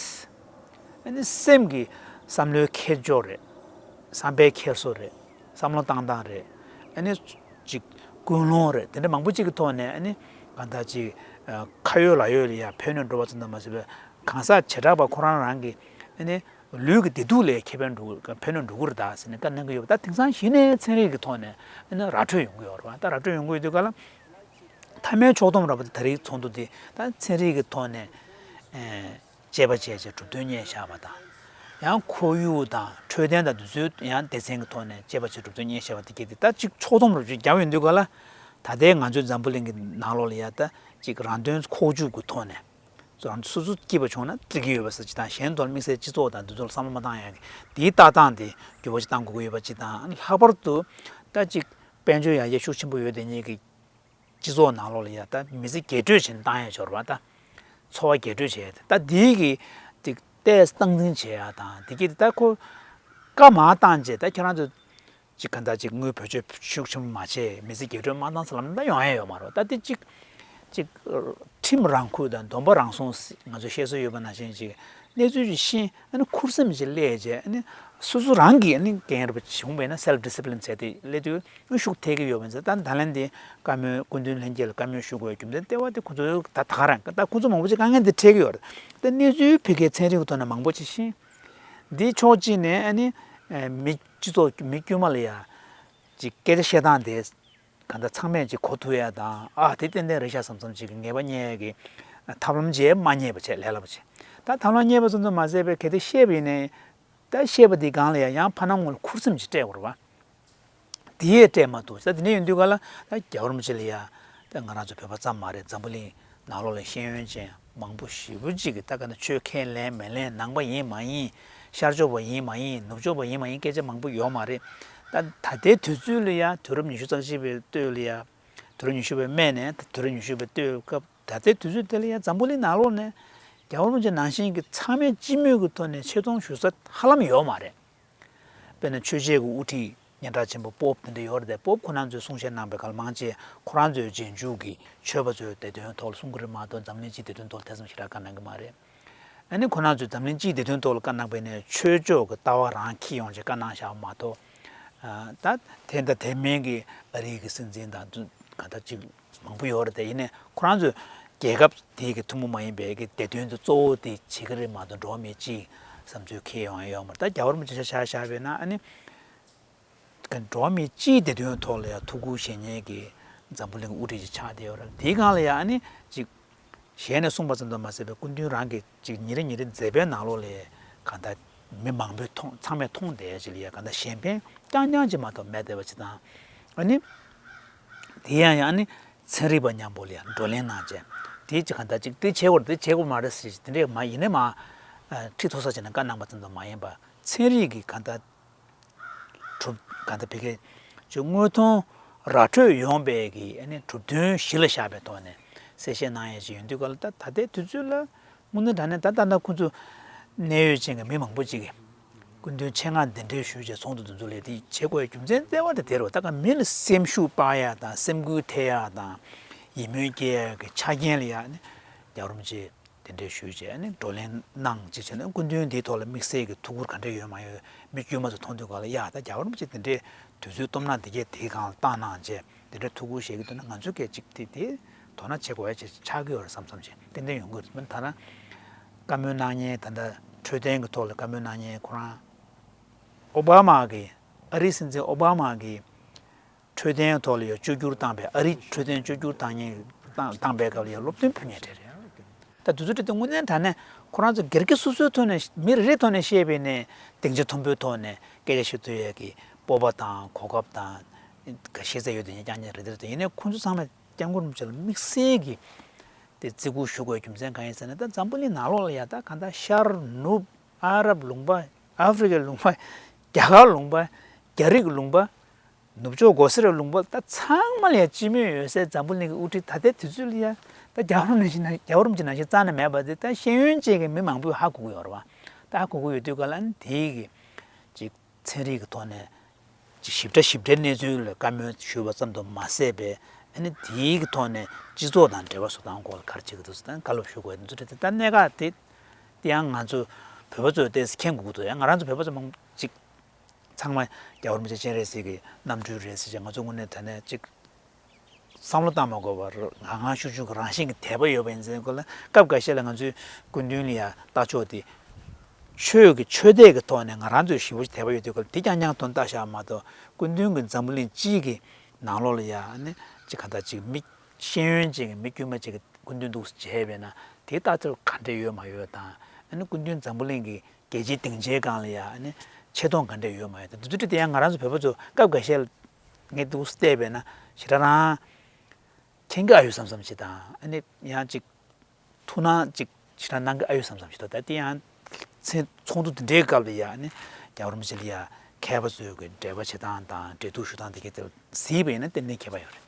ཨ་ནི་སེམས་ཀྱི་བསམ་བློའི་འཁྱེར་ཕྱོགས་རེད། བསམ་པའི་འཁྱེར་སོ་རེད། བསམ་བློ་བཏང་སྟངས་རེད། ཨ་ནི་ཅིག་ཀུན་སློང་རེད། དེ་འདྲ་མང་པོ་ཅིག་གི་ཐོག་ནས་ཨ་ནི་གང་ལྟར་ཅིག་ཁ་ཡོད་ལག་ཡོད་ལ་ཡ་ཕན་གནོད་འགྲོ་བ་ཙམ་དུ་མ་ཟད་པའི་གང་ཟག་བྱེ་བྲག་པ་ཁོ་རང་རང་གི་ ཨ་ནི་ལུས་ཀྱི་བདེ་སྡུག་ལ་ཁེ་ཕན་འགྲོ་ཕན་གནོད་འགྲོ་གི་རེད་ད་ཟེར་ནས་བཀའ་གནང་གི་ཡོད་པ། ད་དེང་སང་གཞི་ནས་ཚན་རིག་གི་ཐོག་ནས་ཨ་ནི་ར་འཕྲོད་ཡོང་གི་ཡོད་རེད་བ། ད་ར་འཕྲོད་ཡོང་གི་ཡོད་དུས་ག་ལ་མཐའ་མའི་ཕྱོགས་བསྡོམས་ར་བ་ད་རེས་ཚོགས་འདུ་འདི་ད་ཚན་རིག་གི་ཐོག་ནས་དཔྱད་པ་བྱས་བྱས་གྲུབ་དོན་རྙེད་བཞག་པ་དང་། ཡང་ཁོར་ཡུག་དང་འཕྲོད་བསྟེན་དང་འདི་ཚོའི་ཡང་སྡེ་ཚན་གྱི་ཐོག་ནས་དཔྱད་པ་བྱས་གྲུབ་དོན་རྙེད་བཞག་པ་དེ་གས་དེ་ད་ཅིག་ཕྱོགས་བསྡོམས་ར་བ་ཅིག་བརྒྱབ་ཡོང་དུས་ག་ལ། ད་ལྟའི་ང་ཚོའི་འཛམ་བུ་གླིང་གི་ནང་ལོགས་ལ་ཡ་ད་ཅིག་རང་དོན་ཁོག་བཅུག་གི་ཐོག་ནས། རང་སོ་སོ་སྐྱིད་པ་བྱུང་ན་འགྲིག་གི་ཡོད་པ་ཟེར་གྱི་དང་། གཞན་དོན་དམིགས་བསལ་སྤྱི་ཚོགས་དང་འདི་ཚོ་ལ་བསམ་བློ་མ་བཏང་ཡག་གི་དེའི་ལྟ་སྟངས་དེ་འགྱུར་བ་ཅིག་བཏང་དགོས་ཀྱི་ཡོད་པ་ཅིག་དང་། ལྷག་པར་དུ་ད་ཅིག་དཔལ་འབྱོར་ཡར་རྒྱས་ཤུགས་ཆེན་པོ་ཡོད་དེ་ཉིད་ཀྱི་སྤྱི་ཚོགས་ནང་ལོགས་ལ་ཡ་ད་མི་ཚེ་རྒྱས་སྤྲོས་བྱེད་བཏང་ཡ་འབྱོར་བ་ད་འཚོ་བ་རྒྱས་སྤྲོས་བྱེད་ཡ་ད་འདིའི་གི་ཅིག་ཏོག་ཙམ་སྟངས་འཛིན་བྱེད་ཡ་དང་། འདི་གི་ད་ཁོ་བཀའ་མ་བཏང་རྗེས་ད་ཁྱེད་རང་ཚོ་ཅིག་ག་འདྲ་ཅིག་དངུལ་བེད་སྤྱོད་ཤུགས་ཆེན་པོ་མ་བྱས། མི་ཚེ་རྒྱས་སྤྲོས་མ་བཏང་ཟེར་ལབ་ན་ད་ཡོང་ཡ་ཡོད་མ་རེད། ད་དེ་ཅིག་ཅིག་ཁྲིམས་རང་ཁུར་དང་སྡོམ་པ་རང་སྲུང་ཟེར་ང་ཚོས་བཤད་སྲོལ་ཡོད་པ་ནང་བཞིན་ཅིག་གནས་ཚུལ་ཅིག་ཤེས། ཨ་ནི་ཁུར་སེམས་ཅིག་སླེབས་རྗེས་ཨ་ནི་སོ་སོ་རང་གིས་ཨ་ནི་རྒན་རབས་བྱུང་བས་ན་self discipline བྱས་ཏེ་སླེབས་དུས་ཤུགས་ཐེབས་ཀྱི་ཡོད་པ་ཟེར། ད་ད་ལན་འདི་བཀའ་མོལ་སྐུ་མདུན་ལྷན་རྒྱས་ལ་བཀའ་མོལ་ཞུ་དགོས་རྒྱུ་མཚན་ལྟེ་བ་དེ་ཁོ་ཚོ་ད་ད་ག་རང་ད་ཁོ་ཚོ་མང་པོ་ཅིག་དཀའ་ངལ་འདི་འཕྲད་ཀྱི་ཡོད་རེད། ད་གནས་ཚུལ་བོད་སྐད་ཚན་རིག་གི་ཐོག་ནས་མང་པོ་ཅིག་ཤེས། འདི་ཕྱོགས་གཅིག་ནས་ཨ་ནི་ཨ་མི་སྤྱི་ཚོགས་མི་དཀྱུས་མ་ལ་ཡ་ཅིག་སྐད་ཆ་བཤད་སྟངས་དེ་གང་ལྟར་ཚང་མས་ཅིག་གོ་ཐུབ་ཡ་དང་། ཨ་དེ་ཏན་ཏན་རེད་ཤག་བསམ་བསམ་ཅིག་གི་ངེས་པ་རྙེད་ཡ་གི་ཐབས་ལམ་ཅིག་མ་རྙེད་པ་བྱས། ལས་སླ་པོ་ཅིག་ད་ཐབས་ལམ་རྙེད་པ་ཙམ་དུ་མ་ཟད་པའི་གལ་ཏེ་བཤད་པ་ཡིན་ནའི་ད་བཤད་པ་དེའི་སྒང་ལ་ཡ་ཡང་ཕར་ནང་ངོས་ལ་ཁུར་སེམས་ཅིག་སྤྲད་དགོས་རེད་བ། དེ་ཡས་སྤྲད་མ་ཐུབ་ས། དེ་ནས་ཡོང་དུས་ག་ལ་ད་རྒྱལ་བ་རིན་པོ་ཆེ་ལ་ཡ་ད་ང་རང་ཚོ་བོད་པ་ཙམ་མ་རེད། འཛམ་བུ་གླིང་ནང་ལོགས་ལ་ཤེས་ཡོན་ཅན་མང་པོ་ཞེ་པོ་ཅིག་གིས་ད་ག་ན་ཆོས་ཁས་ལེན་མི་ལེན། ནང་པ་ཡིན་མ་ཡིན། ཤར་ཕྱོགས་པ་ཡིན་མ་ཡིན། ནུབ་ཕྱོགས་པ་ཡིན་མ་ཡིན། སྐད་ཆ་མང་པོ་ཡོད་མ་རེད། ད་ད་ལྟའི་དུས་ཚོད་ལ་ཡ་དུས་རབས་ཉི་ཤུ་རྩ་གཅིག་པའི་སྟོད་ལ་ཡ་དུས་རབས་ཉི་ཤུ་པའི་སྨད་ནས་དུས་རབས་ཉི་ཤུ་པའི་སྟོད་སྐབས། ད་ལྟའི་དུས་ཚོད་དེ་ལ་ཡ་འཛམ་བུ་གླིང་ནང་ལོགས་ནས་རྒྱལ་བ་རིན་པོ་ཆེ་ནང་བཞིན་གྱི་ཚང་མས་སྤྱི་མོས་ཀྱི་ཐོག་ནས་ཆེ་མཐོང་ཞུ་ས་ཧ་ལམ་ཡོད་མ་རེད། དཔེར་ན་ཆོས་བྱེད་ཀྱི་དབུ་ཁྲིད་སྙན་གྲགས་ཆེན་པོ་པོབ་དེ་འདྲ་ཡོད་རེད་དེ། པོབ་ཁོ་རང་ཚོས་གསུང་བཤད་གནང་པའི་སྐབས་མང་ཆེ་ཁོ་རང་ཚོའི་རྗེས་འཇུག་གི་ཆོས་པ་ཚོའི་བདེ་དོན་ཐོག་ལ་གསུང་གི་རེད་མ་གཏོགས། འཛམ་གླིང་སྤྱིའི་བདེ་དོན་ཐོག་ལ་དེ་ཙམ་ཞེ་དྲག་བཀའ་གནང་གི་མ་རེད། ཨ་ནི་ཁོ་རང་ཚོས་འཛམ་གླིང་སྤྱིའི་བདེ་དོན་ཐོག་ལ་བཀའ་གནང་པ་ཡིན་ནའི་ཆོས་ཕྱོགས་ཀྱི་ལྟ་བ་རང་འཁྱེར་ཡོང་བྱས་བཀའ་གནང་བཞག་པ་མ་གཏོགས། ཨ་ད་དེ་འདྲ་དེ་མིན་གྱི་ཨ་རིའི་གི་སྲིད་འཛིན་དང་གང་ལྟར་ཅིག་མང་པོ་ཡོད་རེད་དེ། ཡིན་ནའི་ཁོ་རང་ཚོས་རྒྱལ་ཁབ་དེ་གི་ཐུན་མོང་མ་ཡིན་པའི་གི་བདེ་དོན་དེ་གཙོ་བོ་དེ་བྱེད་ཀྱི་རེད་མ་གཏོགས། འགྲོ་བ་མི་སྤྱིའི་བསམ་ཚུལ་འཁྱེར་ཡོང་ཡ་ཡོད་མ་རེད། ད་རྒྱལ་བ་རིན་པོ་ཆེ་ཆ་བཞག་པ་ཡིན་ན་ཨ་ནི་འགྲོ་བ་མི་སྤྱིའི་བདེ་དོན་ཐོག་ལ་ཡང་ཐུགས་ཁུར་བཞེས་མཁན་གྱི་འཛམ་བུ་གླིང་དབུ་ཁྲིད་ཅིག་ཆགས་བསྡད་ཡོད་རེད། དེའི་སྒང་ལ་ཡང་ཨ་ནི་ཅིག་ཞལ་ནས་གསུངས་པ་ཙམ་དུ་མ་ཟད་པའི་སྐུ་མདུན་རང་གིས་ཅིག་ཉིན་རེ་ཉིན་རེ་མཛད་པའི་ནང་ལོགས་ལ་གང་ལྟར་མི་མང་པོས་མཐོང་། ཚང་མས་མཐོང་བསྡད་ཡ་ཅིག་ལ་ཡ་གང་ལྟར་གཞན་ཕན་རྐྱང་རྐྱང་ཅིག་མ་གཏོགས་མེད་བསྡད་པ་ཅིག་དང་། ཨ་ནི་དེ་ཡང་ཡང་ཨ་ནི་ཚན་རིག་པ་མཉམ་པོ་ལ་ཡང་བགྲོ་གླེང་གནང་བྱས། དེ་ཅིག་གང་ལྟར་ཅིག་དེ་བྱེད་དགོས་རེད། དེ་བྱེད་དགོས་མ་རེད་ཟེར་ཞིག་དེ་འདྲས་མ་ཡིན་ནའི་མ་ཁྲི་ཐོག་ས་ཅིག་ནས་བཀའ་གནང་པ་ཙམ་དུ་མ་ཡིན་པར་ཚན་རིག་གི་གང་ལྟར་གྲུབ་གང་ལྟར་བི་ཀའི་ཅིག་དངོས་མཐོང་ར་འཕྲོད་ཡོང་པའི་གི་ཨ་ནི་གྲུབ་དོན་གཞི་ལ་བཞག་པའི་ཐོག་ནས་གསལ་བཤད་གནང་ཡས་ཅིག་ཡོང་དུས་ག་ལ། ད་ད་ལྟའི་དུས་ཚོད་ལ་དངོས་གནས་དྲང་གནས་ད་ལྟ་ན་ཁོང་ཚོ་གནད་ཡོད་ཅན་གྱི་མི་མང་པོ་ཅིག་གིས་སྐུ་མདུན་ཆེད་མངགས་གདན་འདྲེན་ཞུས་བྱས་ཚོགས་འདུ་འདི་ཚོ་ལ་དེ་བྱེད་དགོས་རྒྱུ་མཚན་རྩ་བ་དེ་དེ་རེད། ད་ག་མི་ལ་སེམས་ཤུགས་སྤར་ཡ་དང་སེམས་འགུལ་ཐེབས་ཡ་དང་ཡིད་སྨོན་སྐྱེ་ཡ་གི་ཆ་རྐྱེན་ལ་ཡ་ནི་རྒྱལ་བ་རིན་པོ་ཆེ་གདན་འདྲེན་ཞུས་བྱས་ནས་བགྲོ་གླེང་གནང་ཅིག་བྱས་ནས། སྐུ་མདུན་འདིའི་ཐོག་ལ་དམིགས་བསལ་གྱི་ཐུགས་ཁུར་ག་འདྲ་ཡོད་མ་ཡོད་མི་དཀྱུས་མ་ཚོ་མཐོང་དུས་ག་ལ། ཡ་ད་རྒྱལ་བ་རིན་པོ་ཆེ་དེ་འདྲའི་དུས་ཚོད་སྟོབས་ན་དེ་གས་དེའི་སྒང་ལ་བཏང་གནང་བྱས་དེ་འདྲའི་ཐུགས་ཁུར་བཞེས་ཀྱི་འདུག་ན། ང་ཚོ་གས་ཅིག་དེ་དེ་དོ་སྣང་བྱེད་དགོས་ཡ་ཅིག་ཆགས་ཀྱི་ཡོད་རེད་བསམ་བསམ་བྱས་ཏན་ཏན་ཡོང་གི་རེད། མིན་ད་ན་བཀའ་མོལ་གནང་མཁན་ད་ལྟ་འཕྲོད་བསྟེན་གྱི་ཐོག་ལ་བཀའ་མོལ་གནང་མཁན་ཁོ་རང་ཨོ་བྷ་མ་གི་ཨ་རིའི་སྲིད་འཛིན་ཨོ་བྷ་མ་གི་འཕྲོད་བསྟེན་ཐོག་ལ་ཡང་བཅོས་བསྒྱུར་བཏང་པའི། ཨ་རིའི་འཕྲོད་བསྟེན་བཅོས་བསྒྱུར་བཏང་མཁན་བཏང་བཏང་པའི་སྐབས་ལ་ཡང་སློབ་སྟོན་ཕུལ་མཁན་གྲས་རེད། ད་དུས་ཚོད་དེ་དངོས་གནས་དྲང་གནས་ཁོ་རང་ཚོ་སྒེར་གྱི་སོ་སོའི་ཐོག་ནས་མི་རེ་རེའི་ཐོག་ནས་བཤད་པས་ནས་སྡིངས་ཆ་མཐོན་པོའི་ཐོག་ནས་སྐད་ཆ་བཤད་ཐུབ་ཡས་ཀྱི་སྤོབས་པ་དང་གོ་སྐབས་དང་ཤེས་ཚད་ཡོད་དེ་ཉིད་རྐྱང་རྐྱང་རེད་དེ་རེད། ཡིན་ནའི་ཁོང་ཚོ་ཚང་མས་སྐྱབས་མགོན་རིན་པོ་ཆེ་ལ་དམིགས་བསལ་གྱི་དེ་བརྩི་བཀུར་ཞུ་དགོས་རྒྱུ་མཚན་གང་ཡིན་ཟེར་ན། ད་འཛམ་བུ་གླིང་ནང་ལོགས་ལ་ཡ་ད་གང་ལྟར་ཤར་ནུབ་ཨ་རབ་ལུང་པ། ཨ་ཧྥེ་རི་ཀའི་ལུང་པ། རྒྱ་གར་ལུང་པ། རྒྱ་རིགས་ལུང་པ། ནུབ་ཕྱོགས་གོ་སེ་ར་ལུང་པ། ད་ཚང་མ་ལ་ཡ་སྤྱི་མོས་ཡོད་སའི་འཛམ་བུ་གླིང་གི་དབུ་ཁྲིད་ད་ལྟའི་དུས་ཚོད་ལ་ཡ་ད་རྒྱལ་བ་རིན་པོ་ཆེ་ནང་རྒྱལ་བ་རིན་པོ་ཆེ་ནང་བཞིན་རྩ་ནས་མེད་པ་དེ་ད་ཤེས་ཡོན་ཅན་གྱི་མི་མང་པོས་ཧ་གོ་གི་ཡོད་རེད་བ། ད་ཧ་གོ་གི་ཡོད་དུས་ག་ལ་ཨ་ནི་དེའི་གི་ཅིག་ཚན་རིག་གི་ཐོག་ནས་ཅིག་ཞིབ་ཕྲ་ཞིབ་ཕྲའི་གནས་ཚུལ་ལ་བཀའ་མོལ་ཞུས་པ་ཙམ་དུ་མ་ཟད་པའི་ཨ་ནི་དེའི་གི་ཐོག་ནས་སྤྱི་ཚོགས་དང་འབྲེལ་བ་བཟོ་སྟངས་སྐོར་ལ་ག་རེ་བྱེད་ཀྱི་འདུག་ཟེར་ད་བཀའ་སློབ་ཞུ་དགོས་འདུག་ཟེར། ད་གནད་འགག་དེ་དེ་ཡང་ང་ཚོ་བོད་པ་ཚོས་ཏོག་ཙམ་མཁྱེན་དགོས་ཀྱི་འདུག་ཡང་ང་རང་ཚོ་བོད་པ་ཚོ་མང་ཅིག་ཚང་མ་རྒྱལ་བ་རིན་པོ་ཆེ་སྤྱན་རས་གཟིགས་ཀྱི་རྣམ་སྤྲུལ་རེད་ཟེར་བྱས་ང་ཚོ་དངོས་གནས་དྲང་གནས་ཅིག་བསམ་བློ་བཏང་མ་དགོས་པར་ངང་ངང་ཤུགས་ཆུང་གི་རང་བཞིན་གྱི་དད་པ་ཡོད་པ་ཡིན་ཙང་། ཁོ་ལ་སྐབས་འགའ་ཤས་ལ་ང་ཚོའི་སྐུ་མདུན་ལ་ཡ་ལྟ་ཕྱོགས་དེ་ ཆོས་ཀྱི་ཆོས་དད་ཀྱི་ཐོག་ནས་ང་རང་ཚོས་ཞེ་པོ་ཅིག་དད་པ་ཡོད་དུས་སྐབས་དེ་རྐྱང་རྐྱང་དོན་བཏགས་བཞག་མ་གཏོགས། སྐུ་མདུན་གྱི་འཛམ་བུ་གླིང་སྤྱི་གི་ནང་ལོགས་ལ་ཡ་ཨ་ནི་ཅིག་གང་ལྟར་ཅིག་མི་ཤེས་ཡོན་ཅན་གྱི་མི་དཀྱུས་མ་ཅིག་གིས་སྐུ་མདུན་འདུག་སེ་མཇལ་བས་ན་དེའི་ལྟ་ཚུལ་ག་འདྲས་ཡོད་མ་ཡོད་དང་། ཨ་ནི་སྐུ་མདུན་འཛམ་བུ་གླིང་གི་རྒྱལ་སྤྱིའི་སྡིངས་ཆའི་སྒང་ལ་ཡ་ཨ་ནི་ཆེ་མཐོང་ག་འདྲས་ཡོད་མ་ཡོད་དང་། དེ་ཚོ་དེ་ཡང་ང་རང་ཚོ་བོད་པ་ཚོ་སྐབས་འགའ་ཤས་ངས་འདུག་སེ་བལྟས་པས་ན་ཞེ་དྲག་རང་མཁྱེན་གྱི་ཨ་ཡོད་བསམ་བསམ་ཞིག་དང་། ཨ་ནི་ཡང་ཅིག་ཐུགས་སྣང་ཅིག་ཞེ་དྲག་གནང་གི་ཨ་ཡོད་བསམ་བསམ་ཞིག་འདུག་ད་དེ་ཡང་ཚེ་ཚོགས་འདུ་དེ་འདྲའི་སྐབས་ལ་ཡ་ཨ་ནི་རྒྱལ་བ་རིན་པོ་ཆེ་ལ་ཡ་མཁས་པ་ཚོས་གི་འབྲེལ་བ་བྱེད་སྟངས་དང་འབྲེལ་གཏུག་ཞུ་སྟངས་དེ་གའི་དེ་ལ་གཟིགས་པ་ཡིན་ན་གཏན་ནས་ཁྱད་པར་ཡོད་རེད།